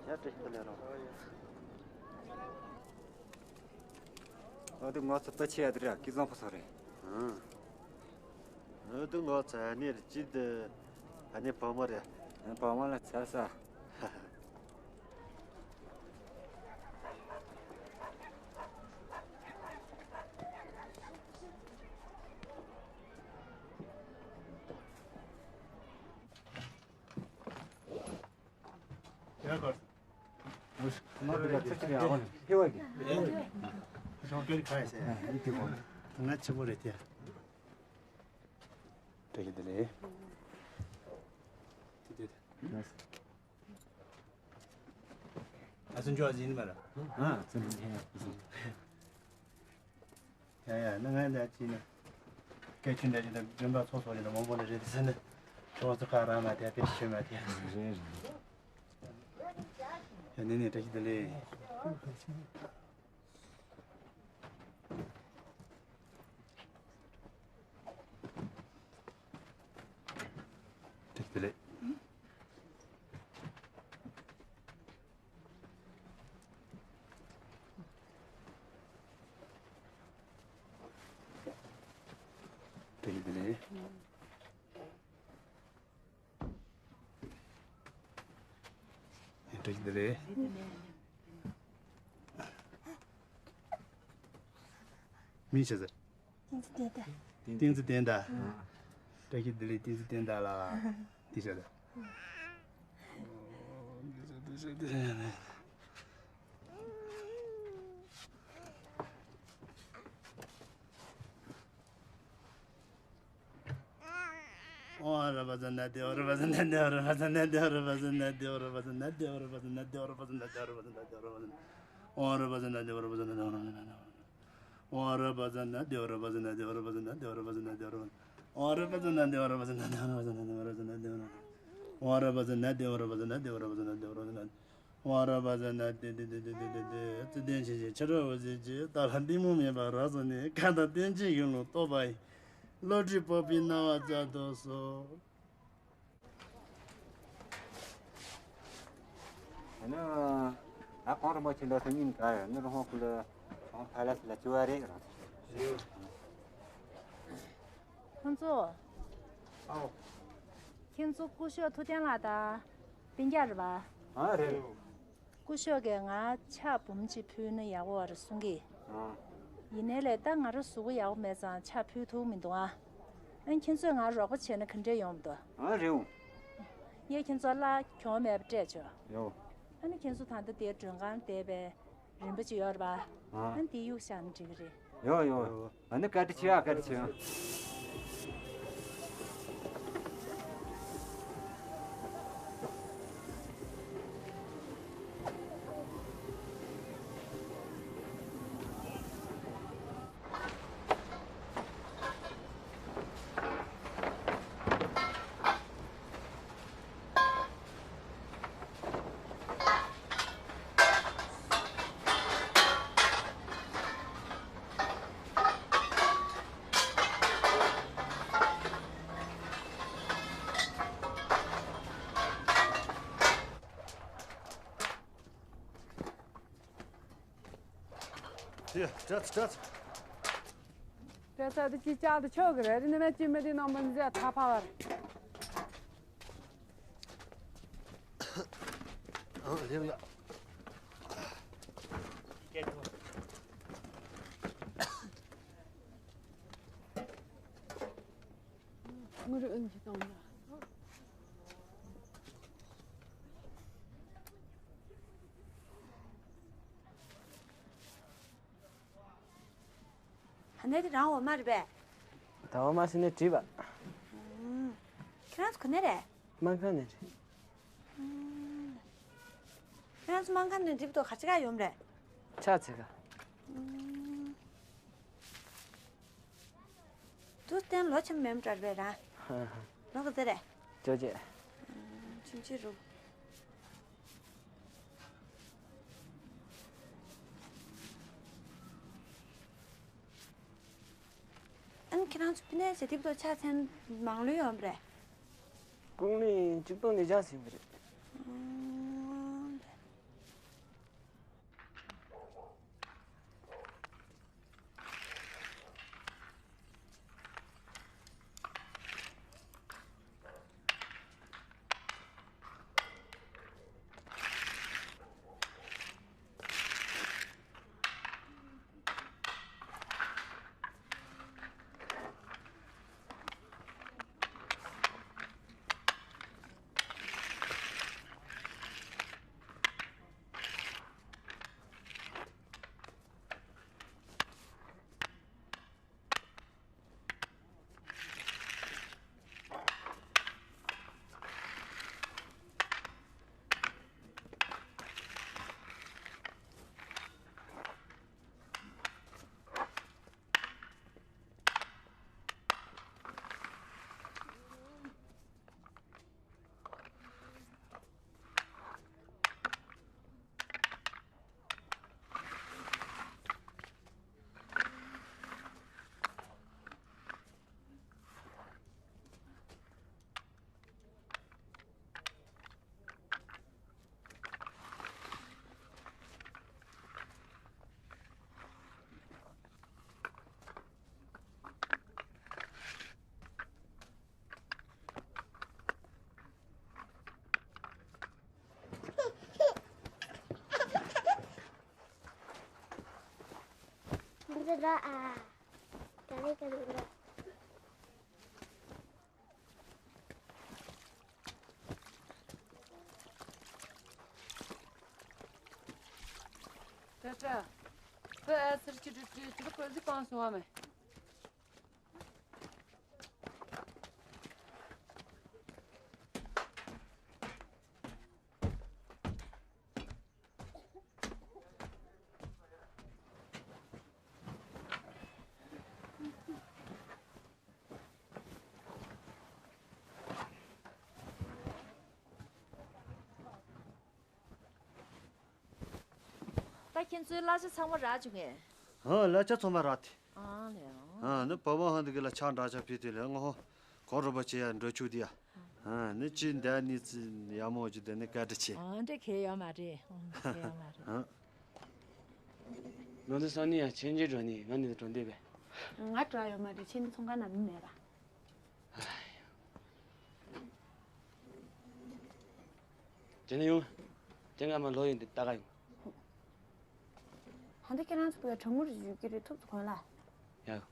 ཡ། བཀྲ་ཤིས་བདེ་ལེགས་རོགས། ཨ་དེ་ང་ཚོ་ད་ཆེ་ཡ་དེ་རེད། སྐལ་བཟང་ཕོ་སོགས་རེད། ཨ་དེ་ང་ཚོ་ཨ་ནེ་རེད། ཅི་དེ་ཨ་ནེ་བག་མ་རེད། ཨ་བག་མ་ལ་ཚ་ས། ཡ་གར། ང་དེ་ལ་ཚུར་ཅིག་ཡང་ཧེ་བ་གི། ཞོགས་ཀྱི་ཁ་ཡ་ཟེར། ཡིད་དེ་གོ། ང་ཆེ་མོ་རེད་དེ། བཀྲ་ཤིས་བདེ་ལེགས། དེ་དེ་དེ། ཨ་སུན་ཅོ་ཨ་ཟིན་མ་ར། ཨ་སུན་ཅོ། ཡ་ཡ། ན་ང་འདྲ་ཅི་ན། སྐད་ཆ་འདྲ་ཅི་ན་འགྲེམས་པ་ཚོགས་ཚོགས་ཅི་ན་མང་པོ་ན་རེད་ཟེར་ན། ཁྱོད་ཚོ་ཁ་རང་མ་དེ་དཔེ་ཤོད་མ་དེ། རེད་རེད། ཡ་ནི་ནི་བཀྲ་ཤིས་བདེ་ལེགས། བཀྲ་ཤིས་བདེ་ལེགས། བཀྲ་ཤིས་བདེ་ལེགས། བཀྲ་ཤིས་བདེ་ལེགས། མིང་ཆེ་ཟེར། བསྟན་འཛིན་བསྟན་དར། བསྟན་འཛིན་བསྟན་དར། བཀྲ་ཤིས་བདེ་ལེགས། བསྟན་འཛིན་བསྟན་དར་ལགས། འདི་བྱ་ད། འདི་བྱ་འདི་བྱ་འདི་བྱ། ཨོ་ར་བ་ཛ་ན་དེ་ཨོ་ར་བ་ཛ་ན་དེ་ཨོ་ར་བ་ཛ་ན་དེ་ཨོ་ར་བ་ཛ་ན་དེ་ཨོ་ར་བ་ཛ་ན་དེ་ཨོ་ར་བ་ཛ་ན་དེ་ཨོ་ར་བ་ཛ་ན་དེ་ཨོ་ར་བ་ཛ་ན་དེ་ཨོ་ར་བ་ཛ་ན་དེ་ཨོ་ར་བ་ཛ་ན་དེ་ཨོ་ར་བ་ཛ་ན་དེ། ཨོ་ར་བ་ཛ་ན་དེ་ཨོ་ར་བ་ཛ་ན་དེ་ཨོ་ར་བ་ཛ་ན་དེ་ཨོ་ར་བ་ཛ་ན་དེ་ཨོ་ར་བ་ཛ་ན་དེ། ཨོ་ར་བ་ཛ་ན་དེ་ཨོ་ར་བ་ཛ་ན་དེ་ཨོ་ར་བ་ཛ་ན་དེ་ཨོ་ར་བ་ཛ་ན་དེ། ཨོ་ར་བ་ཛ་ན་དེ་ཨོ་ར་བ་ཛ་ན་དེ་ཨོ་ར་བ་ཛ་ན་དེ་ཨོ་ར་བ་ཛ་ན་དེ། ཨོ་ར་བ་ཛ་ན་དེ་དེ་དེ་དེ་དེ་དེ་དེ། བརྩེ་ལྡན་ཆེ་ཆེ་ཕྱི་རོལ་འོད་ཟེར་གྱིས། བདག་ལ་གཏི་མུག་མེད་པར་རབ་བཟོ་ནས། མཁའ་དང་རྟེན་ཅན་ཡིད་ལ་གཏོགས་པ་ཡི། བློ་གྲོས་སྤོབས་པའི་སྣང་བ་སྩལ་དུ་གསོལ། ཨ་ནི། ཨ་ཁོང་རིན་པོ་ཆེ་འདྲ་ཚོ་ཉིན་ག་ནི་རང་ཁུལ་ཁོང་ཕ་ལ་སི་ལ་བཅུ་བ་རེད་རང་། ཁོང་ཚོ། ཨའོ། ཁྱེད་ཚོ་སྐུ་ཞབས་ཐུབ་བསྟན་ལགས་དང་སྤུན་ཀྱག་རེད་པ། ཨ་རེད། སྐུ་ཞབས་ཀྱིས་ང་ཕྱག་འབུམ་གཅིག་ཕུལ་ན་ཡག་པོ་རེད་གསུང་གི། ཨ། ཡིན་ནའི་ལས་ད་ང་རང་གཟུགས་པོ་ཡག་པོ་མེད་ཙང་ཕྱག་ཕུལ་ཐུབ་མི་འདུག་ཨ། ཨ་ནི་ཁྱེད་ཚོས་ང་རོགས་པ་བྱས་ན་ག་འདྲས་ཡོང་མི་འདུག་ཨ། རེད་འོང་། ངས་ཁྱེད་ཚོ་གླ་གྱོང་མེད་པ་སྤྲད་ཆོག་ཡོ། ཨ་ནི་ཁྱེད་ཚོ་ད་ལྟ་དེའི་མགྲོན་ཁང་བསྡད་པའི་རིན་པ་ཅིག་ཡོད་རེད་པ། ཨ། ཨ་ནི་དེ་གཡུག་བཞག་ན་འགྲིག་གི་རེད། ཡོ་ཡོ། ཨ་ནི་བཀའ་དྲིན་ཆེ་ཨ། བཀའ་དྲིན་ཆེ་ཨ། དེ་སྤྲད་ཚེ་སྤྲད་ཚེ། སྤྲད་ཚེ་དེ་ཅི་ལྕགས་དེ་ཆོག་གི་རེད། རི་ནི་མེད་ཅི་མེད་དེ་ནང་མི་འཛེག་ཐག་ཕ་བར། ཨང་ལེའུ་ཡ། ངུ་རུ་ཨུན་གྱི་གཏོང་ལ། ཨ་ནེ་དེ་རང་འོ་མ་རེད་པས། ད་འོ་མ་ཟེར་ནས་བྲིས་པ། ཨུམ། ཁྱེད་རང་ཚོ་ག་ནས་རེད། སྨར་ཁམས་ནས་རེད། ཨུམ། ཁྱེད་རང་ཚོ་སྨར་ཁམས་ནས་འདི་བར་དུ་ག་ཅི་ག་ཡོང་རེད། ཕྱག་འཚལ་ག་ཨུམ། དུ་བསྟན་ལོ་ཆེན་མེད་འདྲ་རེད་ར། ལོ་ག་ཚོད་རེད། བཅོ་བརྒྱད། ཨུམ། ཆུང་ཆུང་རུ། ཨ་ནི་ཁྱེད་རང་ཚོ་ཕི་ནས་ཞེ་ཐིབ་ཏོ་ཆ་ཚན་མང་ལོས་ཡོང་བ་རེད། ཀུང་ལི་གཅིག་སྟོང་ཉིས་བརྒྱ་ཟིན་པ་རེད། ཨང་། འདི་ར་ཨ། ག་རེ་ག་རེ་འདི། ཏྲ་ཏྲ། ཁོས་ཨ་ཚེར་གྱི་དྲི་དྲི་དྲི་ཁོས་གཟིགས་གང་སོང་བ་མེད། ད་ཁྱེད་ཚོའི་གླ་ཆ་ཚང་མ་རག་བྱུང་ངས། ཨ། གླ་ཆ་ཚང་མ་རག་དེ། ཨ་ལེ། ཨ་ནི་བ་བ་ཧང་དེ་གི་ལ་ཆང་འདྲ་ཆ་ཕི་དེ་ལས་ང་ཧོ་གོ་རོ་པ་ཆེ་ཡ་འགྲོ་ཆུག་དེ་ཡ། ཨ་ནི་ཅི་འདའ་ནི་ཙི་ཡ་མོ་ཅི་དེ་ནི་བཀའ་དྲི་ཆེ། ཨ་འདྲ་གལ་ཡོད་མ་རེད། ཨ་གལ་ཡོད་མ་རེད། ཨ། ལོ་འདི་སང་ནི་ཡ་ཆེན་ཇི་འགྲོ་ནི་ང་ནི་འགྲོ་འདི་བས། ང་འགྲོ་ཡོད་མ་རེད། ཆེན་ཚོང་ཁང་ནང་མི་མེད་པ། དེ་ནས་ཡོང་། དེ་སྔ་མ་ལོ་ཡིན་དེ་ལྟ་ག་ཡིན། ཧ་འདི་ཁྱེད་རང་ཚོ་བས་གྲང་མོ་རེ་ཞུ་གི་རེད། ཐུབ་ཚོ་གོན་ལ། ཡ།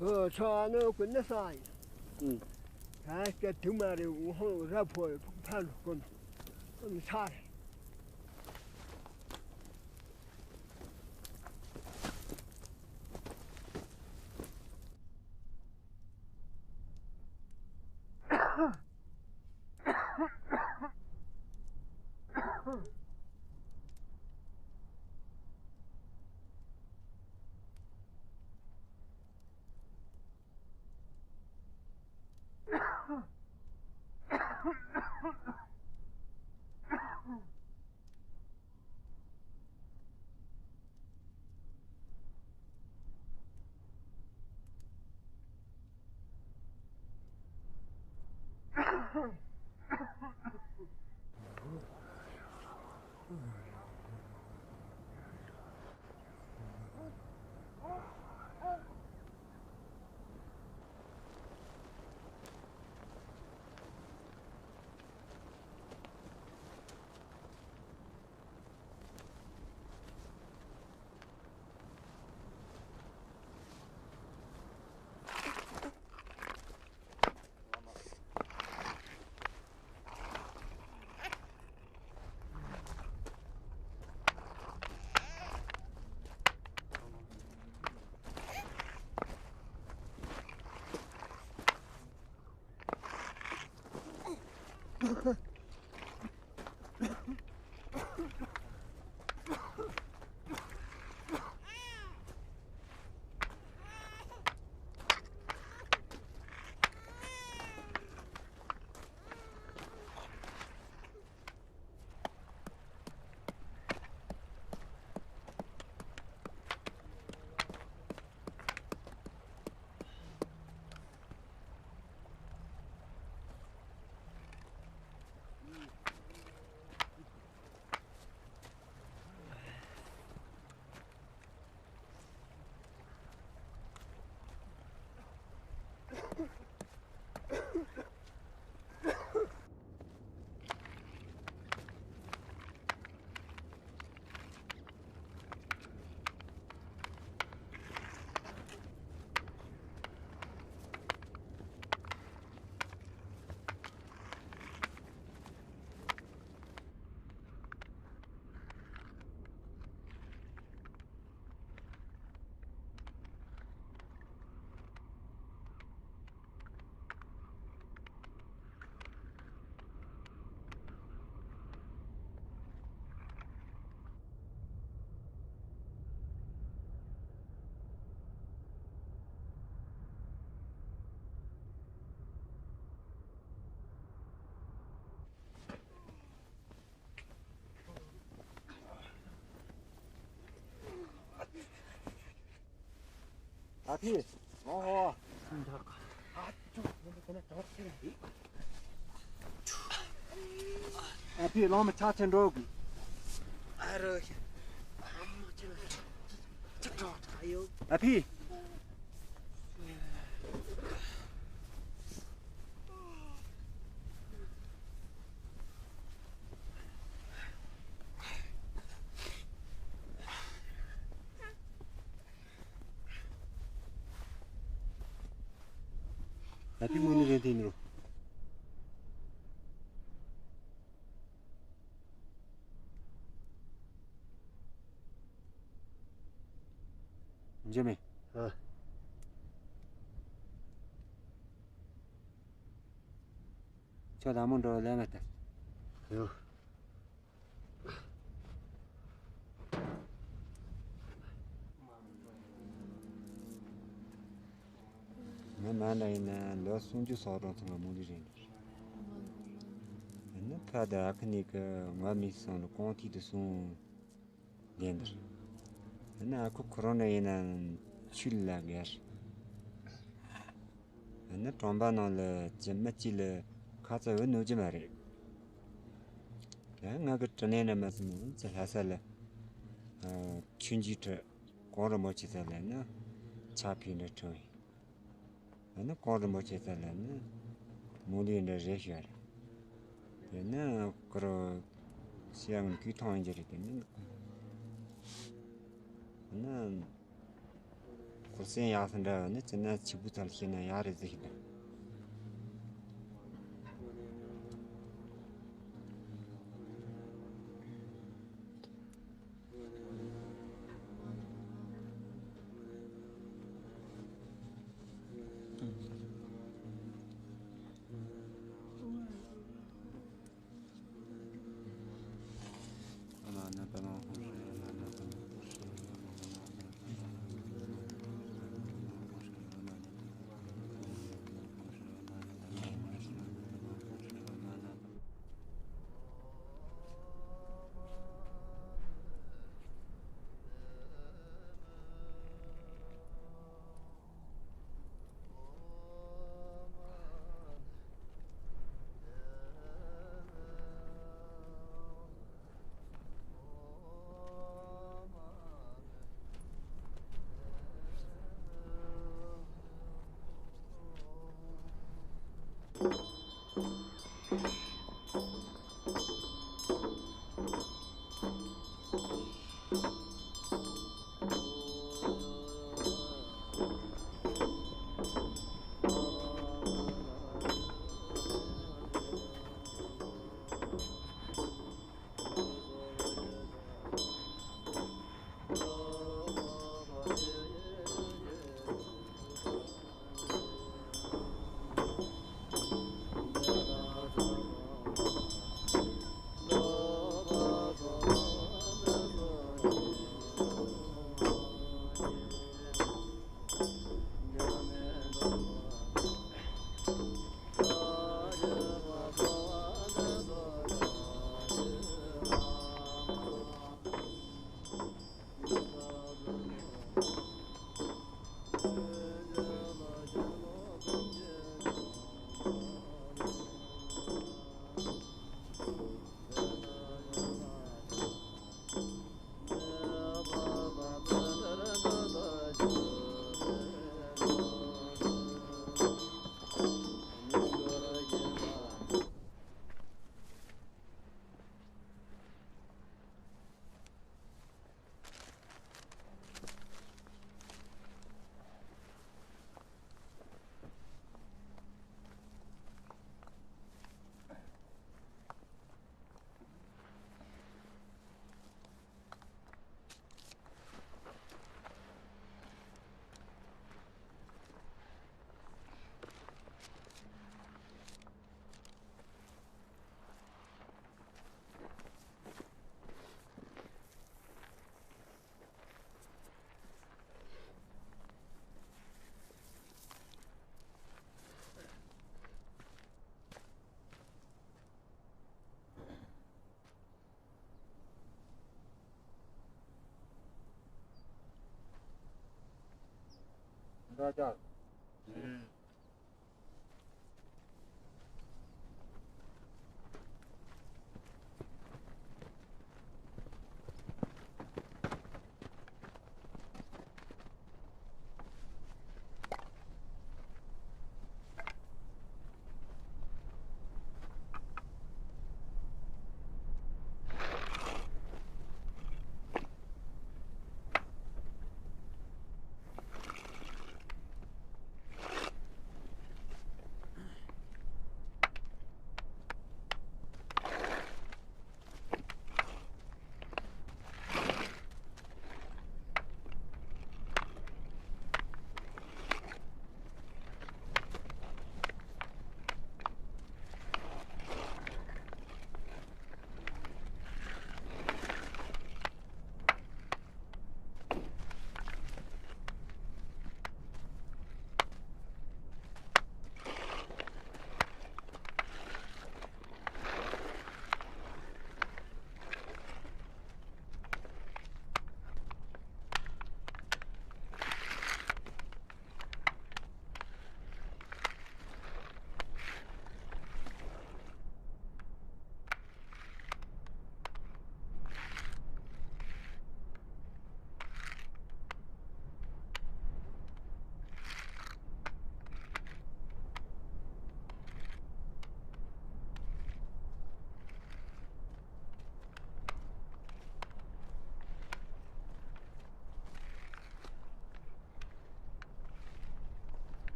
ཨོ། ཆོ་ཨ་ནོ་ཀུན་ནི་ས་ཡིན། ཨུམ། ད་སྐད་དུ་མ་རེད། འུ་ཧོ་ར་ཕོ་ཕ་ལུ་ཀུན་ཀུན་ས་རེད། ཨ་ཕི། ཨོ་ཧོ། ཨ་ཕི། ལོང་མ་ཆ་ཆེན་འགྲོ་གི། ཨ་རོ། ཨ་ཕི། ཨ་ཕི་མོ་ནི་རེད་དེ་ནི་རོ། འཇུ་མེ། ཨ། ཁྱོད་ལ་མོ་འགྲོ་ལས་མ་ལྟ། ཡོ། ང་མ་ན་ཡིན་ན་ལོ་སུམ་ཅུ་སོ་གྲངས་ཚང་མ་མུ་ལི་རེད། ཨ་ནི་ཁ་ད་ཨ་ཁ་ནི་ཀ་ང་མི་སང་ལ་གོང་ཐིག་ཏུ་སོང་ལེན་དར། ཨ་ནི་ཨ་ཁུ་ཁོ་རང་ན་ཡིན་ན་ཆུ་ལ་གར། ཨ་ནི་གྲོང་པ་ནང་ལ་ཇི་མ་ཅི་ལ་ཁ་ཚ་བུ་ནུ་ཅི་མ་རེད། ང་གི་དྲིན་ལན་ར་མ་སི་མོ་ཅི་ལྷ་ས་ལ་ཆུན་གྱི་ཁྲི་གོང་རིན་པོ་ཆེ་ས་ལ་ནི་ཆ་ཕི་འདྲ་ཁྲི་བས། ཨ་ནི་གོང་རིན་པོ་ཆེ་ས་ལ་ནི་མུ་ལི་འདྲ་རེ་ཞུ་རེད། དེ་ནི་ཀུ་རུ་ཤི་ཡང་གུས་ཐོང་ཡིན་གྱི་རེད་དེ་ནི། ཨ་ནི། ཁུར་སེང་ཡག་སེ་འདྲ་ནི་ཅི་ན་ཆི་བུ་ཚར་ཤེས་ན་ཡག་རེད་ཟེར་ཤེས་ན།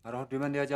ད་རུང་སྒྲོལ་མ་འདི་ཡ་ཅག་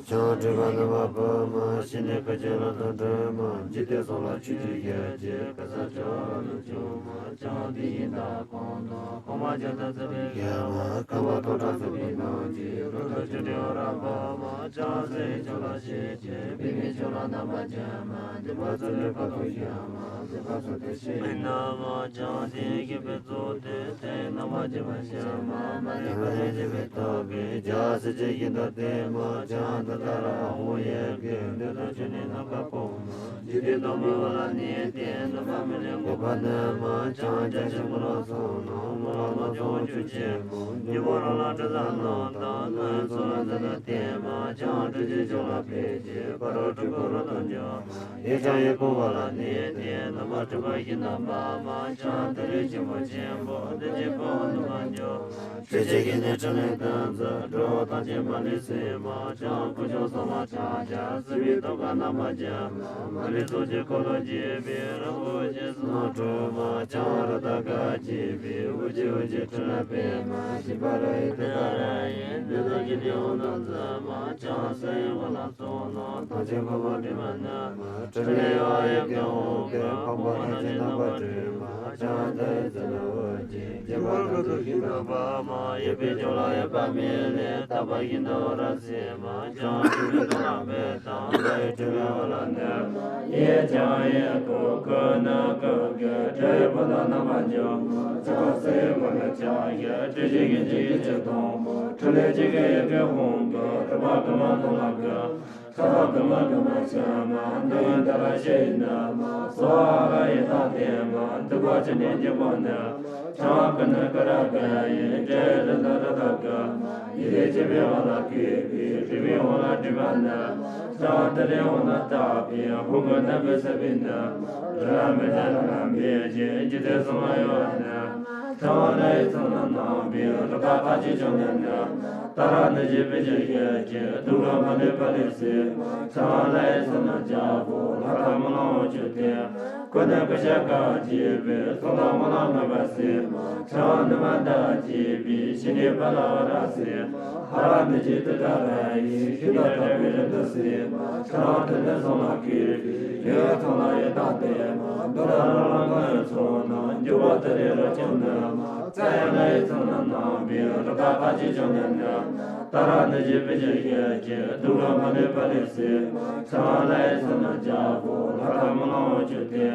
ཆང་སྒྲིབ་པ་རྣམ་པར་སྤངས་མ། ཤི་ནས་སྐད་ཅིག་ལ་དང་བྲལ་མ། འཇིག་རྟེན་གསུམ་ལ་ཆོས་ཀྱི་ཞལ་གྱིས། ག་ས་ཆོས་ལ་ལུས་བཅོམ་མ། ཆང་དེ་བཞིན་དག་གང་དང་། གང་མ་བྱ་དང་བཅས་པའི་ཞལ་མ། ཁམས་པ་སྟོང་ཕྲག་ཚུགས་པའི་ནང་གི། རོ་ཐུར་ཆུ་འདྲ་བ་རབ་འབབ་མ། ཆང་སེར་ཆུ་ལ་ཤེས་བྱེད། བི་མའི་ཆུ་ལ་རྣམ་པར་སྦྱང་མ། འདུན་པ་ཚུལ་ལས་ཕར་ཕྱིན་ཞི་མ། གཟུགས་ཁམས་སུ་དེ་ཤེས་ན་མ། ཆང་དེ་ཡི་ཤེས་པའི་ཚུལ་དེ། ཚེ་རྣམ་པར་སྦྱང་མ་ཤེས་མ། མ་ལུས་པ་ལས་སྐྱེས་པའི་ཐོབ་པའི་རྒྱལ་སྲས་ཀྱི་ཞིང་དུ་གཏད་མ། ཆང་དེ་དག་ར་ཧོ་ཡི་གེ། འདི་དག་ཆོས་ནི་རྣམ་པར་སྤངས་མ། འཇིག་རྟེན་སྟོང་པའི་འོག་ལ་གནས་ཏེ། ནམ་མཁའ་མི་ལས་འགོག་པར་གནས་མ། ཆང་རྒྱ་ཆེན་པོ་ལ་སོགས་རྣམས། རྣམ་པར་སྣང་སྟོང་ཆོས་ཅན་པོ། འཇུག་པ་རང་ལ་དྲི་ཟ་རྣམས་དང་། སྣང་ཡུལ་ཚོར་བ་འཛིན་ལ་གཏད་མ། ཆང་དྲི་ཞིང་ཆུ་ལ་ཕལ་ཆེར། ཕ་རོལ་འཁྲུལ་འཁོར་རབ་ཏུ་འཇོམས་མ། ཡེ་ཆང་ཡེ་འཁོར་བ་ལ་གནས་ཏེ། རྣམ་པར་འཁྲུལ་པ་ཞི་རྣམ་པ་མ། ཆང་དེ་ལས་ཆེན་པོ་ཆེན་པོ། དེ་ཆེན་པོ་ནུས་པ་འཇོམས་མ། ཆོས་ཅན་གྱི་ནི་ཕྲིན་ལས་དམ་ཚིག་འགྲོ་བ་ཐམས་ཅད་མ་ལུས་སེལ་མ། ཆང་ཀུན་འབྱུང་གསུམ་ལ་ཕྱག་རྒྱ། སྲིད་པའི་སྟོབས་ཀྱིས་རྣམ་པར་འབྱམས་མ། མ་ལུས་ཚོགས་ཀྱི་འཁོར་ལོ་བརྒྱུད་པའི། རིན་པོ་ཆེ་གསུང་སྒྲོག་མ། ཆང་རཀྟ་དགའ་བགྱིས་པའི། དབུགས་འབྱིན་དབུགས་འབྱིན་ཕྲིན་ལས་སྤེལ་མ། བཞིན་པ་ར་ཡི་དེ་ཀ་ར་ཡི། འདི་དག་གི་ནི་འོ་ན་འཛིན་མ། ཆང་ས་ཡི་འོ་ན་ཚོགས་རྣམས། ཐམས་ཅད་ཕུང་པོ་དྲི་མ་ནི་མ། ཕྲིན་ལས་ཡོད་ཡོད་ཀྱི་དབང་གིས། ཕུང་པོ་ཐམས་ཅད་རྣམ་པར་སྤྲུལ་མ། ཆང་དེ་ཡི་ཚེ་ན་འོད་ཀྱི། སྦྱིན་པ་ཀུན་ཏུ་ཞི་རྣམ་པ་མ། ཡོད་པའི་ཕྱོགས་ལ་ཡོད་པ་མེད་ལས། རྟག་པ་བཞིན་དུ་འོད་རབ་གསལ་མ། ཆང་འཁྲུལ་པའི་དོན་ལ་མེད་དང་། ལྷ་ཡི་ཕྲིན་ལས་འོད་ལ་གནས་མ། ཡེ་ཆང་ཡེ་འཁོར་ཀུན་ནས་ཀུན་གྱི། དྲི་ཡི་ཕུང་དང་རྣམ་པར་འཇོམས་མ། ཆང་སེར་འཁོར་ལོའི་ཕྱག་རྒྱ། དྲི་ཞིང་གི་འཇིགས་ཀྱི་ཆུ་དང་པོ། ཕྲིན་ལས་ཀྱི་ཡེ་གེ་ཧཱུྃ་གིས། རིག་པ་ཀུན་མ་ནང་ལ་བསྐུལ། ཐོག་ཐོག་ཀུན་མ་ཀུན་མ་ཆགས་མ། འདི་ཡང་དེ་ལ་ཞེན་ནས་མ། སྭཱ་ཧཱ་ཡི་རྟགས་བསྟན་མ། འདུས་པ་ཅན་ནི་འཇིགས་པ་ནི། ཆང་ཀུན་ནི་ཀུན་རབ་དགའ་ཡི། དྲི་ཡི་རི་དྭགས་རི་དྭགས་ཀུན། ཡི་གེ་བཅུ་པའི་དབང་ལ་བསྐུལ་བས། རིག་པའི་དབང་ལ་སྒྲིབ་པ་ནི། ཆང་དེ་ལས་འོངས་ན་དག་པའི། ཧཱུྃ་གི་རྣམ་པའི་སྲིད་པའི་ནི། རི་ལ་མི་འབྲལ་ལ་ལ་འབད་ཅིང་། འཇིག་རྟེན་གསུམ་ལ་གཡོ་བ་ནི། ཆང་ལྷ་ཡི་ཚོགས་རྣམས་རྣམ་པའི། རཀྟ་དག་གིས་བཅོམ་ནས་ནི། ཏཱ་ར་ནི་ཞེས་པའི་ཆོས་ཀྱི། གདུགས་དཀར་མ་ལུས་པ་ལས་སེལ་མ། ཆང་ལྷ་ཡི་ཚོགས་རྣམས་རྒྱལ་པོ། ལྷ་དང་སྨོན་ལམ་དབང་ཕྱུག་སྟེ། ཀུན་ནས་བསྐུལ་ཞིང་བཀའ་བགྱིས་པའི། ཚོགས་དང་སྨོན་ལམ་རྣམ་པ་གསལ་མ། ཆང་ནུ་མ་དག་བགྱིས་པའི། ཕྱི་ནས་ཕ་ལ་འོད་རབ་གསལ་མ། ཧ་ར་ནི་ཞེས་དེ་ལྟར་ར་ཡི། ཤིན་ཏུ་དག་པའི་རིམ་གྲོ་གསལ་མ། ཆང་ཐུན་ནི་གསུམ་ལ་བསྐུལ་བས། ཡུལ་ཚང་ལ་ཡི་དྭགས་བསྟན་མ། འདོད་ལྷ་རང་ལ་མངོན་ཡོད་ཚོགས་རྣམས། འཇུག་པ་དེ་ལས་རབ་བྱུང་ནུ་མ། རྩྭ་ཡང་ལྷ་ཡི་ཚོགས་རྣམས་རྣམ་པའི། རི་དྭགས་དག་གིས་བཅོམ་ནས་ནི། ཏཱ་ར་ནི་ཞེས་པའི་ཆོས་ཀྱི། གདུགས་དཀར་མ་ལུས་པ་ལས་སེལ་མ། ཆང་ལྷ་ཡི་ཚོགས་རྣམས་རྒྱལ་པོ། ལྷ་དང་སྨོན་ལམ་དབང་ཕྱུག་སྟེ།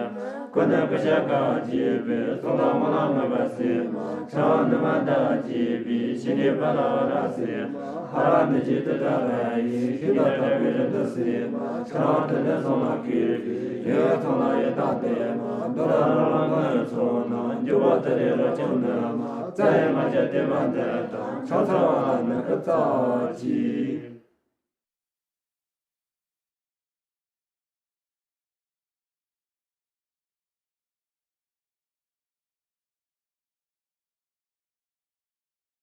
ཀུན་ནས་བསྐུལ་ཞིང་བཀའ་བགྱིས་པའི། ཚོགས་དང་སྨོན་ལམ་རྣམ་པ་གསལ་མ། ཆང་ནུ་མ་དག་བགྱིས་པའི། ཕྱི་ནས་ཕ་ལ་འོད་རབ་གསལ་མ། ཧ་ར་ནི་ཞེས་དེ་ལྟར་ར་ཡི། ཤིན་ཏུ་དག་པའི་རིམ་གྲོ་གསལ་མ། ཆང་ཐུན་ནི་གསུམ་ལ་བསྐུལ་བས། ཡུལ་ཚང་ལ་ཡི་དྭགས་བསྟན་མ། འདོད་ལྷ་རང་ལ་མངོན་ཡོད་ཚོགས་རྣམས། འཇུག་པ་དེ་ལས་རབ་བྱུང་ནུ་མ། རྩྭ་ཡང་ང་རྒྱལ་བསྟན་པ་འདི་དང་། ཆང་ཚང་བ་ལ་ནི་ཁུར་ཙམ་གྱིས།